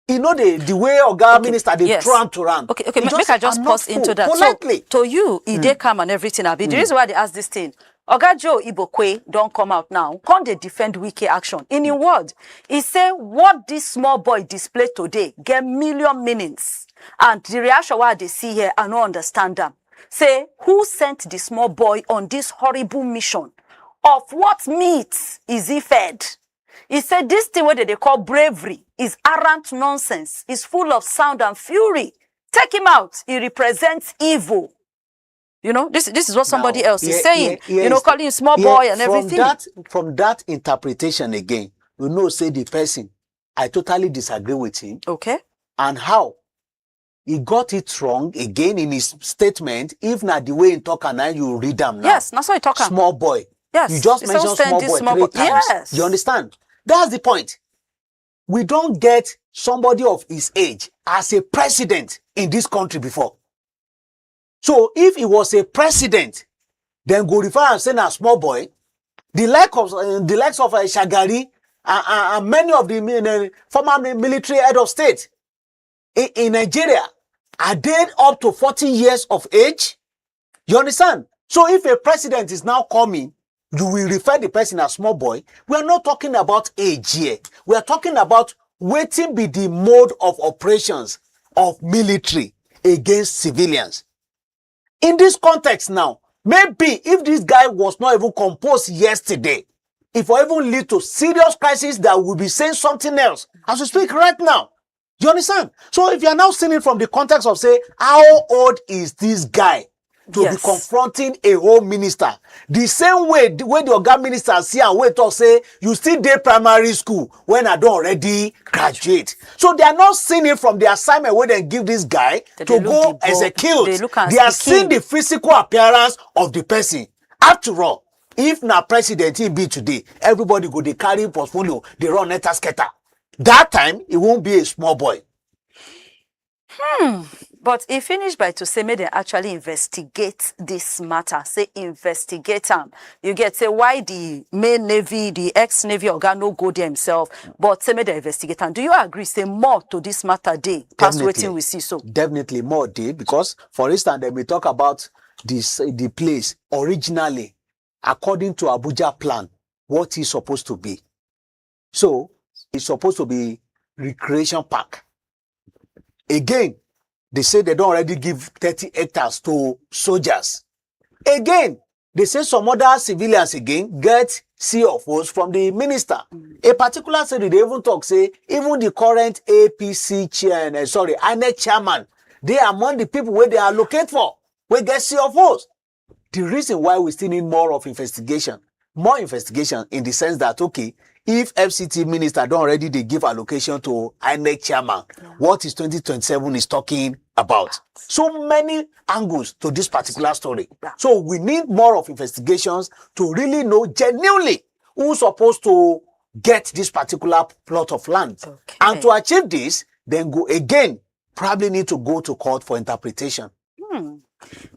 You know the the way Oga Okay, minister dey yes. throw am to am. Okay, okay, He ma- make I just and pause not into full, that. Politely. So, to you, e dey calm and everything, abi? The reason why I dey ask this thing, Oga Joe Ibokwe don come out now, come dey defend Wike action. In him word, he say what this small boy display today get million meanings. And the reaction wey I dey see here, I no understand am. Say, who sent the small boy on this horrible mission? Of what meat is he fed? He said this thing wey they dey call bravery is arrant nonsense, is full of sound and fury. Take him out. He represents evil. You know, this this is what somebody Now, else is here- saying. here- here You know, is- calling him small here, boy and from everything. That, from that interpretation again, you know, say the person, I totally disagree with him. Okay. And how? He got it wrong again in his statement. If na the way he talk and now you read am now. Yes, na so he talk am. Small boy. Yes. You just He say, mentioned "Who send small this boy small three boy?" times. Yes. You understand? That's the point. We don't get somebody of his age as a president in this country before. So if he was a president, then go refer and say na small boy. The like of uh, the likes of uh, Shagari and, and, and many of the mi- uh, former mi- military head of state in, in Nigeria, are they up to forty years of age? You understand? So if a president is now coming, you will refer the person as small boy. We are not talking about age here. We are talking about wetin be the mode of operations of military against civilians. In this context now, maybe if this guy was not even composed yesterday, if I even lead to serious crisis that will be saying something else as we speak right now. Do you understand? So if you are now seeing it from the context of say, how old is this guy to yes. be confronting a whole minister? The same way the way the Oga minister see and wait talk say, you still dey primary school when I don't already graduate. So they are not seeing it from the assignment where they give this guy they to go execute. They, they are seeing the physical appearance of the person. After all, if na president he be today, everybody go dey carry portfolio, they run neta scatter. That time, he won't be a small boy. Hmm. But he finished by to say make dem actually investigate this matter. Say investigate am. You get say why the main navy, the ex-navy oga no go there himself, but say make dem investigate am. Do you agree say more to this matter dey pass wetin we see so? Definitely more dey, because for instance, dem we talk about this the place originally, according to Abuja plan, what is supposed to be. So it's supposed to be recreation park. Again, they say they don't already give thirty hectares to soldiers. Again, they say some other civilians again get C F Os from the minister. A particular study they even talk say even the current A P C chairman, eh, sorry, INEC chairman, they are among the people where they allocate for, we get C F Os. The reason why we still need more of investigation, more investigation in the sense that, okay, if F C T minister don't already they give allocation to INEC chairman, yeah. What is twenty twenty-seven is talking about? So many angles to this particular story. Yeah. So we need more of investigations to really know genuinely who's supposed to get this particular plot of land. Okay. And to achieve this, then go again, probably need to go to court for interpretation. Hmm.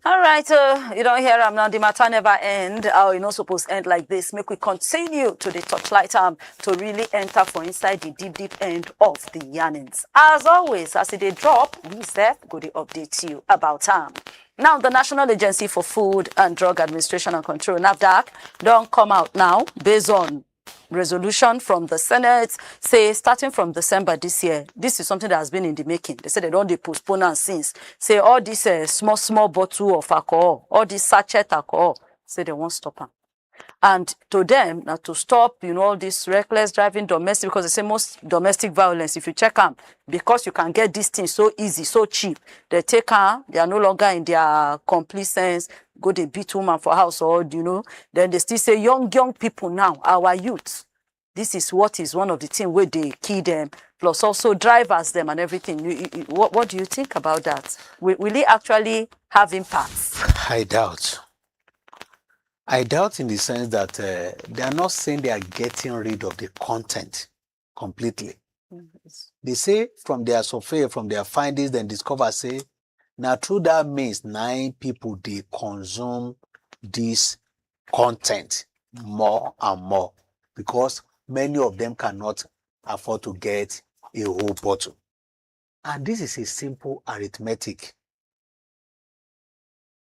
All right, uh, you don't hear am now. The matter never end. Oh, you not supposed to end like this. Make we continue to the torchlight arm to really enter for inside the deep, deep end of the yarnings. As always, as it they drop, we self go to update you about time. Now, the National Agency for Food and Drug Administration and Control, NAFDAC, don't come out now based on resolution from the Senate say starting from December this year, this is something that has been in the making. They say they don't they postpone am since. Say all this uh, small small bottle of alcohol, all this sachet alcohol, say they won't stop am. And to them, now to stop, you know, all this reckless driving domestic, because they say most domestic violence, if you check them, because you can get this thing so easy, so cheap, they take her, they are no longer in their complete sense, go they beat woman for house or you know, then they still say young young people now, our youth, this is what is one of the things where they kill them, plus also drivers them and everything. You, you, what, what do you think about that? Will, will it actually have impact? I doubt. I doubt in the sense that uh, they are not saying they are getting rid of the content completely. Mm-hmm. They say from their survey, from their findings, then discover say now through that means nine people they consume this content more and more because many of them cannot afford to get a whole bottle. And this is a simple arithmetic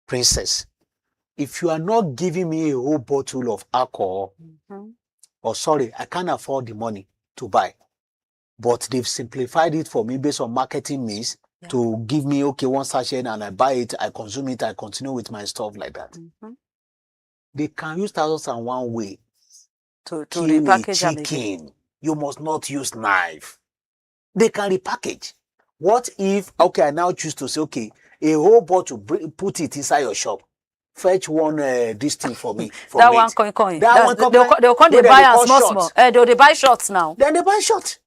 princess. If you are not giving me a whole bottle of alcohol, mm-hmm. or sorry, I can't afford the money to buy. But they've simplified it for me based on marketing means yeah. to give me, okay, one sachet and I buy it, I consume it, I continue with my stuff like that. Mm-hmm. They can use thousand and one way to, to repackage chicken. You must not use knife. They can repackage. What if, okay, I now choose to say, okay, a whole bottle, put it inside your shop. Fetch one uh, this thing for me. For that one coin coin. That one coin coin. They'll come, they buy am small small. Uh, they'll they buy shots now. Then they buy shots.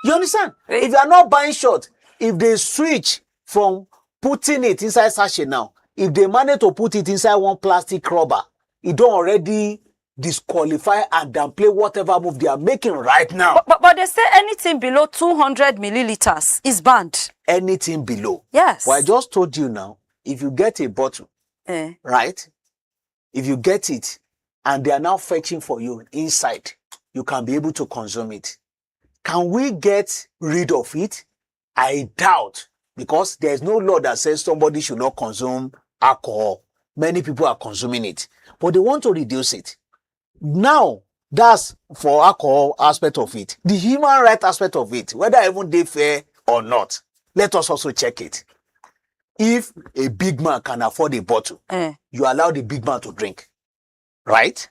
You understand? If you are not buying shot, if they switch from putting it inside sachet now, if they manage to put it inside one plastic rubber, it don't already disqualify and downplay whatever move they are making right now. But, but, but they say anything below two hundred milliliters is banned. Anything below. Yes. Well, I just told you now, if you get a bottle, eh. Right? If you get it and they are now fetching for you inside, you can be able to consume it. Can we get rid of it? I doubt, because there's no law that says somebody should not consume alcohol. many people are consuming it, but they want to reduce it. Now, that's for alcohol aspect of it. The human right aspect of it, whether I even dey fair or not, let us also check it. If a big man can afford a bottle, Eh. you allow the big man to drink, right?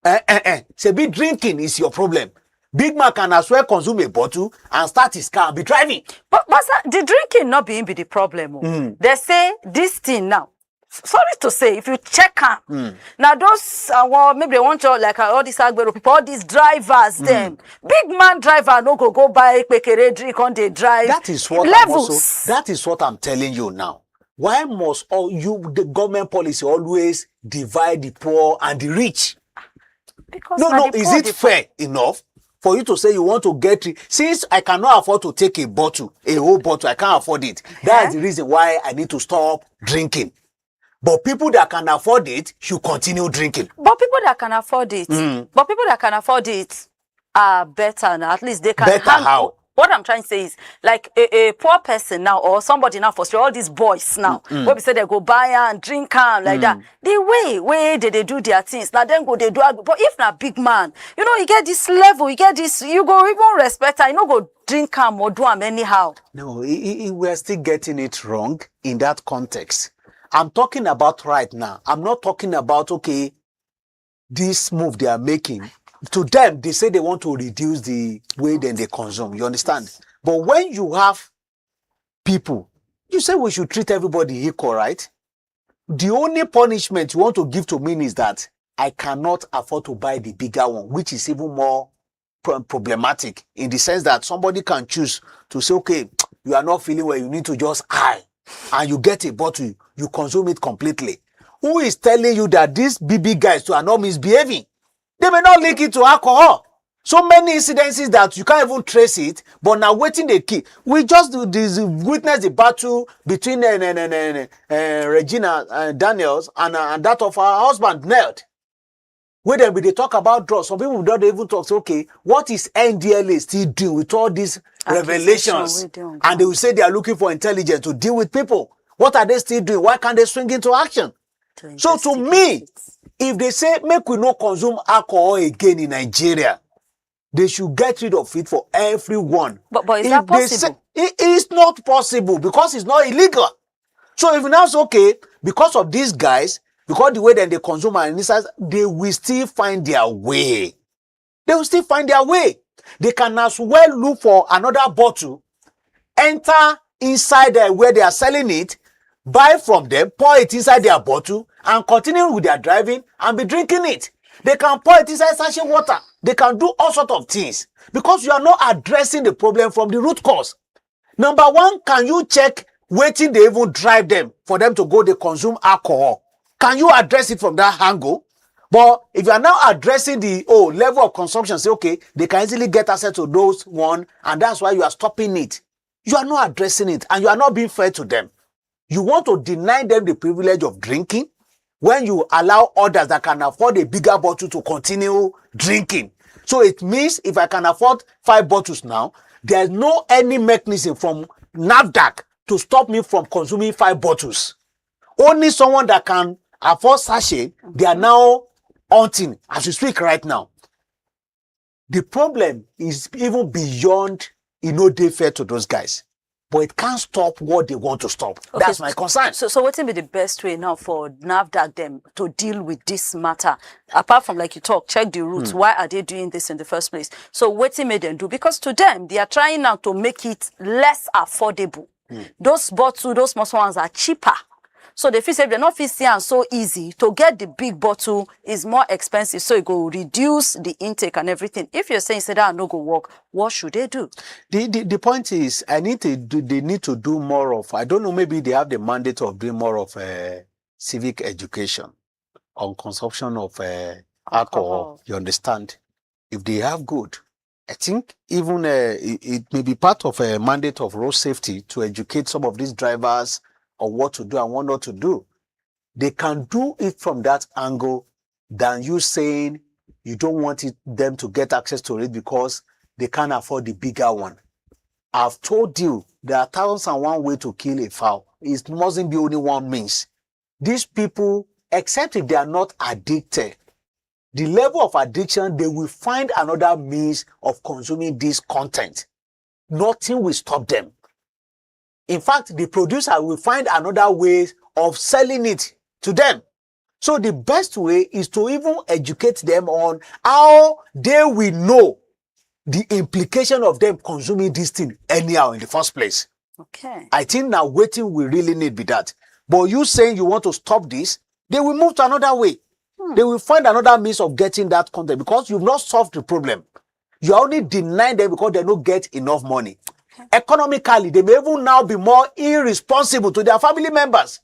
Eh, eh, eh. Say, be drinking is your problem. Big man can as well consume a bottle and start his car and be driving. But but sir, the drinking not being be the problem. Oh. They say this thing now. Sorry to say, if you check am, now those uh, well, maybe they want to like uh, all these agbero people, all these drivers, them big man driver no go go buy pekere drink on the drive. That is what I'm Levels. Also, that is what I'm telling you now. Why must all you the government policy always divide the poor and the rich? Because No, na no, the is poor it dey- fair enough for you to say you want to get rich? Since I cannot afford to take a bottle, a whole bottle, I can't afford it. That's Eh? The reason why I need to stop drinking. But people that can afford it should continue drinking. But people that can afford it, but people that can afford it are better now. At least they can Better hang- how? What I'm trying to say is like a, a poor person now or somebody now for sure, all these boys now, where we say they go buy and drink and like that. The way way they, they do their things, now then go they do. But if na big man, you know, you get this level, you get this, you go even respect her, you know, go drink am or do am anyhow. No, i- i- i- we're still getting it wrong in that context. I'm talking about right now. I'm not talking about, okay, this move they are making. To them, they say they want to reduce the way then they consume. You understand? But when you have people, you say we should treat everybody equal, right? The only punishment you want to give to me is that I cannot afford to buy the bigger one, which is even more pro- problematic in the sense that somebody can choose to say, okay, you are not feeling well, you need to just high, and you get a bottle, you consume it completely. Who is telling you that these B B guys too are not misbehaving? They may not link it to alcohol. So many incidences that you can't even trace it, but now waiting the key. We just do this, witness the battle between uh, uh, uh, uh, uh, Regina uh, Daniels and, uh, and that of her husband, Ned. Where then we they talk about drugs. Some people don't even talk. Say, okay, what is N D L A still doing with all this Accusation revelations? Wey dey on And they will say they are looking for intelligence to deal with people. What are they still doing? Why can't they swing into action? So to me, if they say make we not consume alcohol again in Nigeria, they should get rid of it for everyone. But- but is If that they say- possible? It is not possible because it's not illegal. So if you now say, okay, because of these guys, because the way that they consume and inside, they will still find their way. They will still find their way. They can as well look for another bottle, enter inside there where they are selling it, buy from them, pour it inside their bottle, and continue with their driving and be drinking it. They can pour it inside sachet water. They can do all sort of things because you are not addressing the problem from the root cause. Number one, can you check wetin dey even drive them for them to go dey consume alcohol? Can you address it from that angle? But if you are now addressing the oh level of consumption, say okay, they can easily get access to those one, and that's why you are stopping it. You are not addressing it, and you are not being fair to them. You want to deny them the privilege of drinking when you allow others that can afford a bigger bottle to continue drinking. So it means if I can afford five bottles now, there's no any mechanism from NAFDAC to stop me from consuming five bottles. Only someone that can afford sachet, they are now hunting as we speak right now. The problem is even beyond, you know, they fair to those guys, but it can't stop what they want to stop. Okay, That's my concern. So, so what will be the best way now for NAFDAC them to deal with this matter? Apart from, like you talk, check the roots. Why are they doing this in the first place? So what made them do? Because to them, they are trying now to make it less affordable. Those bottle, those small ones are cheaper. So they feel say if they not fit see am so easy to get the big bottle is more expensive. So it go reduce the intake and everything. If you're saying say that no go work, what should they do? The, the the point is, I need to do. They need to do more of. I don't know. Maybe they have the mandate of doing more of a civic education on consumption of uh, alcohol. Alcohol. You understand? If they have good, I think even uh, it, it may be part of a mandate of road safety to educate some of these drivers on what to do and what not to do. They can do it from that angle than you saying you don't want it, them to get access to it because they can't afford the bigger one. I've told you there are thousands and one way to kill a fowl. It mustn't be only one means. These people, except if they are not addicted, the level of addiction, they will find another means of consuming this content. Nothing will stop them. In fact, the producer will find another way of selling it to them. So the best way is to even educate them on how they will know the implication of them consuming this thing anyhow in the first place. Okay. I think now waiting we really need be that. But you saying you want to stop this, they will move to another way. They will find another means of getting that content because you've not solved the problem. You are only denying them because they don't get enough money. Economically, they may even now be more irresponsible to their family members.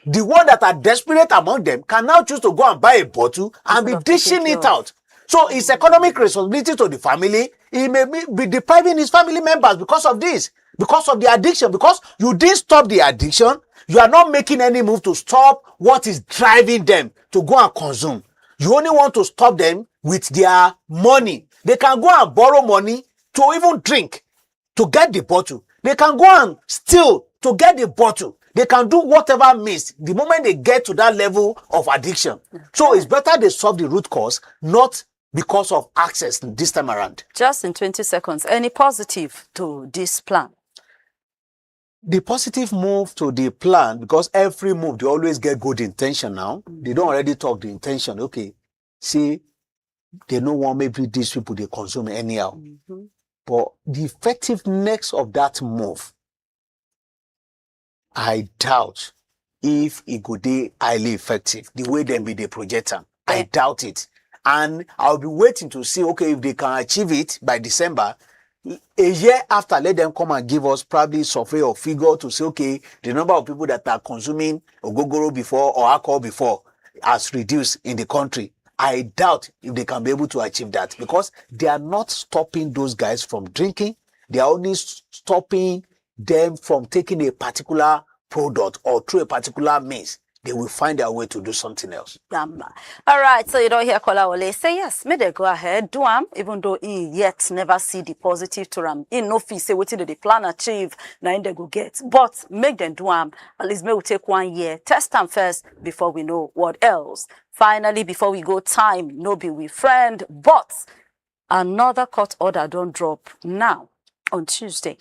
The one that are desperate among them can now choose to go and buy a bottle and be Instead of taking dishing it care of out. So it's economic responsibility to the family. He may be- be depriving his family members because of this, because of the addiction, because you didn't stop the addiction. You are not making any move to stop what is driving them to go and consume. You only want to stop them with their money. They can go and borrow money to even drink, to get the bottle. They can go and steal to get the bottle. They can do whatever means the moment they get to that level of addiction. So it's better they solve the root cause, not because of access this time around. Just in twenty seconds, any positive to this plan? The positive move to the plan, because every move they always get good intention now. They don't already talk the intention. Okay, see, they know one maybe these people they consume anyhow. But the effectiveness of that move, I doubt if it go dey highly effective the way them be dey project am. I doubt it. And I'll be waiting to see, okay, if they can achieve it by December. A year after, let them come and give us probably survey or figure to say, okay, the number of people that are consuming ogogoro before or alcohol before has reduced in the country. I doubt if they can be able to achieve that because they are not stopping those guys from drinking. They are only s- stopping them from taking a particular product or through a particular means. They will find their way to do something else. Gbamba. All right, so you don't hear Kolawole say yes, may they go ahead, do am, even though he yet never see the positive to am. He no fit say wetin dey plan achieve, na him they go get. But make them do am. At least may we take one year, test am first before we know what else. Finally, before we go, time no be we friend, but another court order don't drop now on Tuesday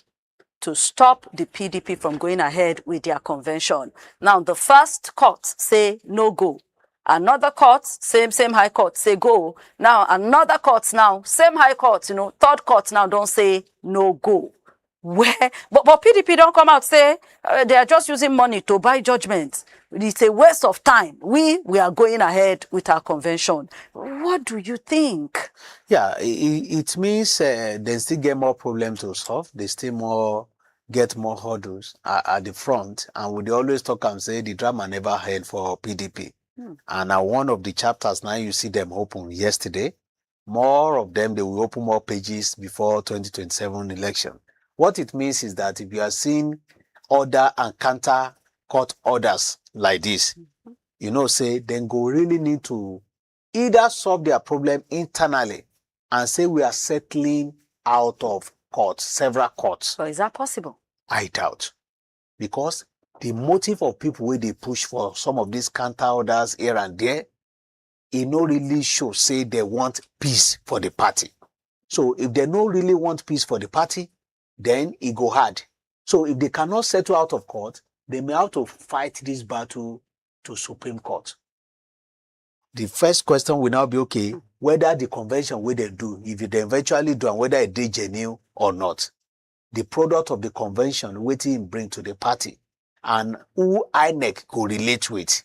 to stop the P D P from going ahead with their convention. Now, the first court say no go. Another court, same same high court, say go. Now another court now, same high court, you know, third court now don't say no go. Where but, but P D P don't come out say uh, they are just using money to buy judgment. It's a waste of time. We we are going ahead with our convention. What do you think? Yeah, it, it means uh, they still get more problems to solve. They still more get more hurdles at, at the front, and we dey always talk and say the drama never end for P D P. And now one of the chapters now you see them open yesterday. More of them they will open more pages before twenty twenty-seven election. What it means is that if you are seeing order and counter court orders like this, you know say then go really need to either solve their problem internally and say we are settling out of court, several courts. So is that possible? I doubt, because the motive of people where they push for some of these counter orders here and there, it no really show say they want peace for the party. So if they no really want peace for the party, then it go hard. So if they cannot settle out of court, they may have to fight this battle to Supreme Court. The first question will now be, okay, whether the convention wey dem do, if they eventually do and whether e dey genuine or not. The product of the convention, wetin e bring to the party, and who INEC go relate with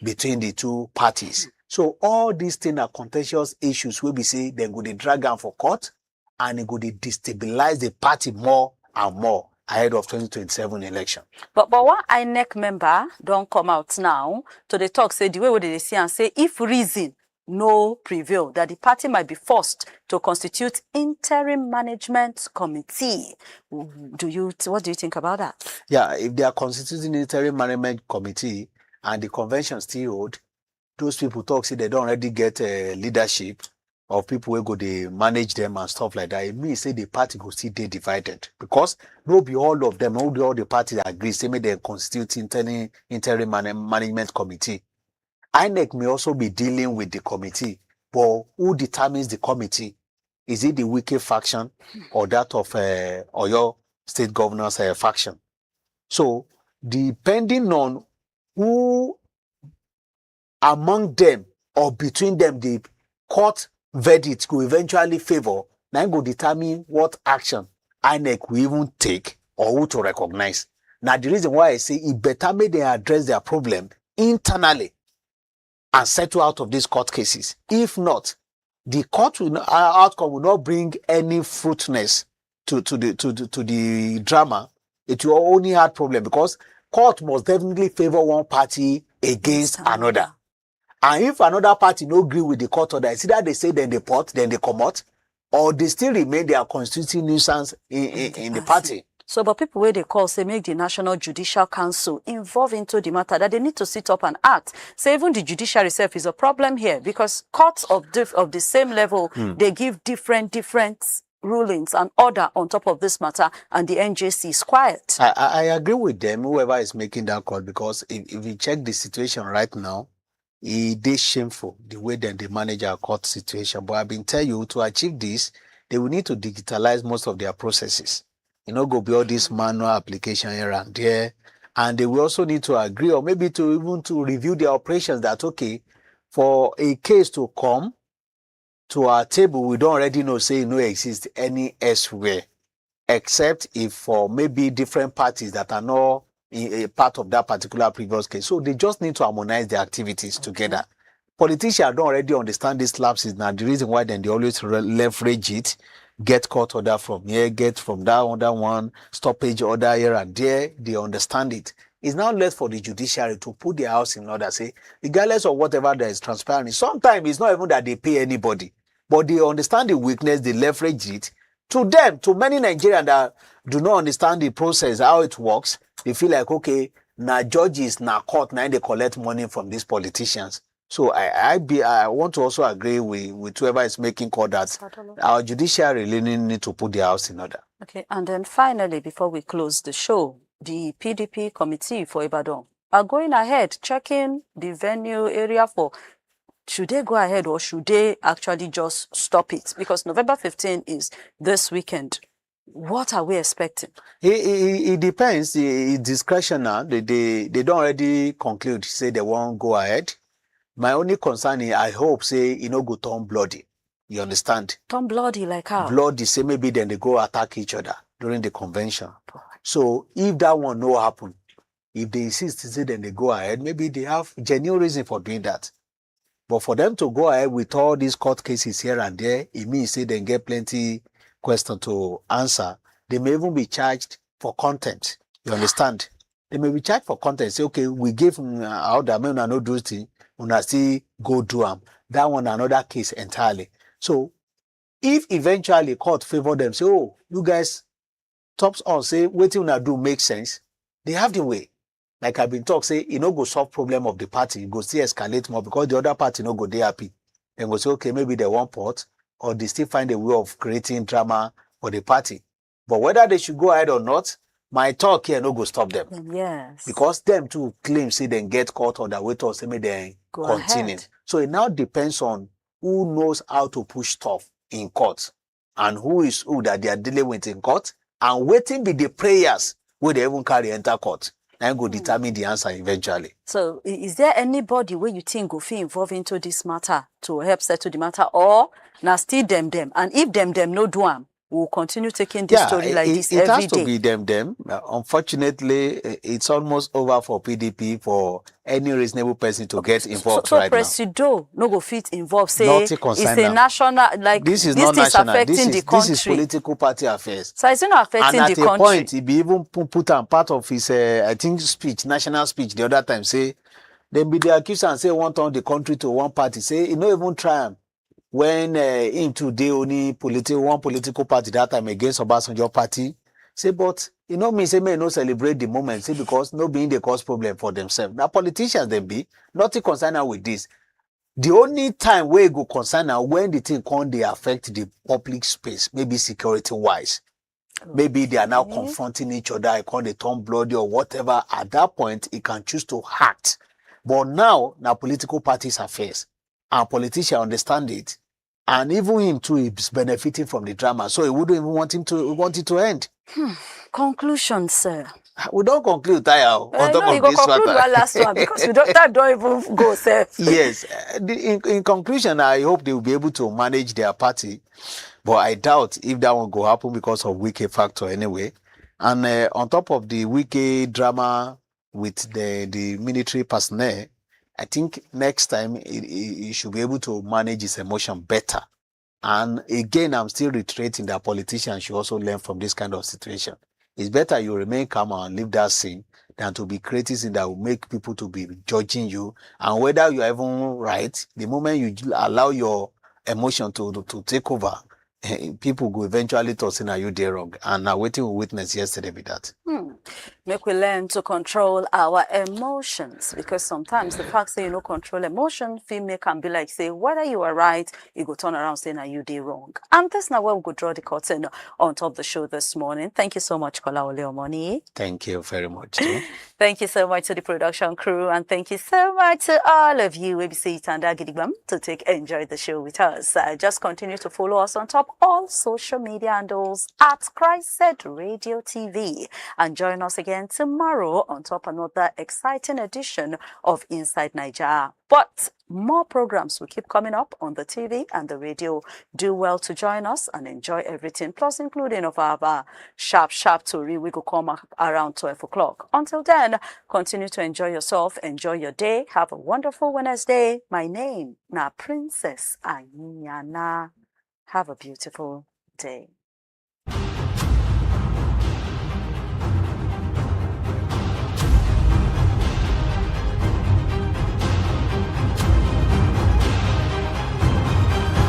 between the two parties. So all these things are contentious issues wey be say dem go dey drag am for court, and e go dey destabilize the party more and more ahead of twenty twenty-seven election. But but one INEC member don come out now to dey talk say the way wey dem dey see am, say if reason no prevail, that the party might be forced to constitute interim management committee. Do you what do you think about that? Yeah, if they are constituting interim management committee and the convention still hold, those people talk say they don already get uh, leadership. of people wey go dey manage them and stuff like that, e mean say the party go still dey divided, because no be all of them, no be all the party agree say make dem constitute interim, interim man-, management committee. INEC may also be dealing with the committee, but who determines the committee? Is it the Wike faction or that of, uh, Oyo State Governor's, uh, faction? So, depending on who among them or between them the court verdict go eventually favor, na im go determine what action INEC will even take or who to recognize. Na the reason why I say e better make dem address their problem internally and settle out of these court cases. If not, the court will not, uh, outcome will not bring any fruitness to, to the, to the, to the drama. It will only add problem, because court must definitely favor one party against another. And if another party no agree with the court order, it's either they say then they port, then they come out, or they still remain their constituting nuisance in, in, in the party. So, but people wey dey call say make the National Judicial Council involve into the matter, that they need to sit up and act. Say even the judiciary itself is a problem here, because courts of diff-, of the same level, hmm, they give different, different rulings and order on top of this matter, and the N J C is quiet. I, I, I agree with them, whoever is making that call, because if, if you check the situation right now, e dey shameful the way dem dey manage our court situation. But I been tell you, to achieve this, they will need to digitalize most of their processes. E no go be all this manual application here and there. And they will also need to agree, or maybe to even to review their operations, that, okay, for a case to come to our table, we don already know say e no exist any elsewhere, except if for maybe different parties that are not in a part of that particular previous case. So they just need to harmonize their activities together. Politicians don already understand these lapses. Na the reason why dem dey always re-, leverage it, get court order from here, get from that other one, stoppage order here and there. They understand it. It's now left for the judiciary to put their house in order, say, regardless of whatever that is transpiring. Sometimes it's not even that they pay anybody, but they understand the weakness, they leverage it. To them, to many Nigerians that do not understand the process, how it works, they feel like, okay, na judges, na court, na they collect money from these politicians. So I, I be, I want to also agree with, with whoever is making call that our judiciary really need to put their house in order. Okay, and then finally, before we close the show, the P D P committee for Ibadan are going ahead checking the venue area for, should they go ahead or should they actually just stop it? Because November fifteen is this weekend. What are we expecting? It, it, it depends. It, it's discretional. They, they, they don't already conclude, say they won't go ahead. My only concern is I hope say e no go turn bloody. You understand? Turn bloody like how? Bloody, say maybe then they go attack each other during the convention. So if that one no happen, if they insist to say then they go ahead, maybe they have genuine reason for doing that. But for them to go ahead with all these court cases here and there, it means say they get plenty question to answer. They may even be charged for contempt. You understand? They may be charged for contempt. Say, okay, we give una order, make una no do thing, una still go do am. That one another case entirely. So if eventually court favor them, say, oh, you guys, tops on, say wetin una do make sense, they have the way. Like I been talk, say e no go solve problem of the party, e go still escalate more because the other party no go dey happy. Dem go say, okay, maybe they want port, or they still find a way of creating drama for the party. But whether they should go ahead or not, my talk here no go stop them. Yes. Because them too claim say dem get court order wey talk say make dem continue. So it now depends on who knows how to push stuff in court and who is who that they are dealing with in court and wetin be the prayers wey they even carry enter court. Na im go determine the answer eventually. So, i-, is there anybody wey you think go fit involve into this matter to help settle the matter, or na still dem dem? And if dem dem no do am, we will continue taking this story like this every day. It has to be dem dem. Uh, unfortunately, i-, it's almost over for P D P for any reasonable person to get involved right now. So, so Presido no go fit involve, say it's a national, like, this is not national. This is affecting the country. This is political party affairs. So it's not affecting the country. And at a point, he be even pu-, put am part of his, uh, I think, speech, national speech the other time, say dem be dey accuse am say e wan turn the country to one party. Say e no even try am when, uh, him too dey only politi-, one political party that time against Obasanjo party. Say, but e no mean say make e no celebrate the moment, say because no be him dey cause problem for themselves. Na politicians dem be, nothing concern am with this. The only time wey e go concern na when the thing come dey affect the public space, maybe security wise. Maybe they are now Okay. confronting each other, e come dey turn bloody or whatever. At that point, he can choose to act. But now, na political parties affairs. And politicians understand it. And even him too is benefiting from the drama. So he wouldn't even want him to want it to end. Conclusion, sir. We don conclude tire o, on Uh, top no, you of go this conclude matter. One last one because we don't, time don't even go, sir. Yes. Uh, the, in, in conclusion, I hope they will be able to manage their party, but I doubt if that one go happen because of Wike factor anyway. And uh, on top of the Wike drama with the, the military personnel, I think next time he, he, he should be able to manage his emotion better. And again, I'm still reiterating that politicians should also learn from this kind of situation. It's better you remain calm and leave that scene than to be creating scene that will make people to be judging you. And whether you are even right, the moment you allow your emotion to, to, to take over, eh, people go eventually talk say na you dey wrong. And na wetin we witness yesterday be that. Hmm. Make we learn to control our emotions, because sometimes the fact say you no control emotion fit make am be like say whether you are right, you go turn around say na you dey wrong. And that's now where we go draw the curtain on top of the show this morning. Thank you so much, Kola Ole Omoni. Thank you very much. Too. Thank you so much to the production crew, and thank you so much to all of you. We be say it and that gidigbam to take enjoy the show with us. Uh, just continue to follow us on top all social media handles at Christ Radio T V, and join us again tomorrow on top another exciting edition of Inside Nigeria. But more programs will keep coming up on the T V and the radio. Do well to join us and enjoy everything, plus including of our, our sharp, sharp tori wey go come up around twelve o'clock. Until then, continue to enjoy yourself, enjoy your day. Have a wonderful Wednesday. My name na Princess Anyana. Have a beautiful day.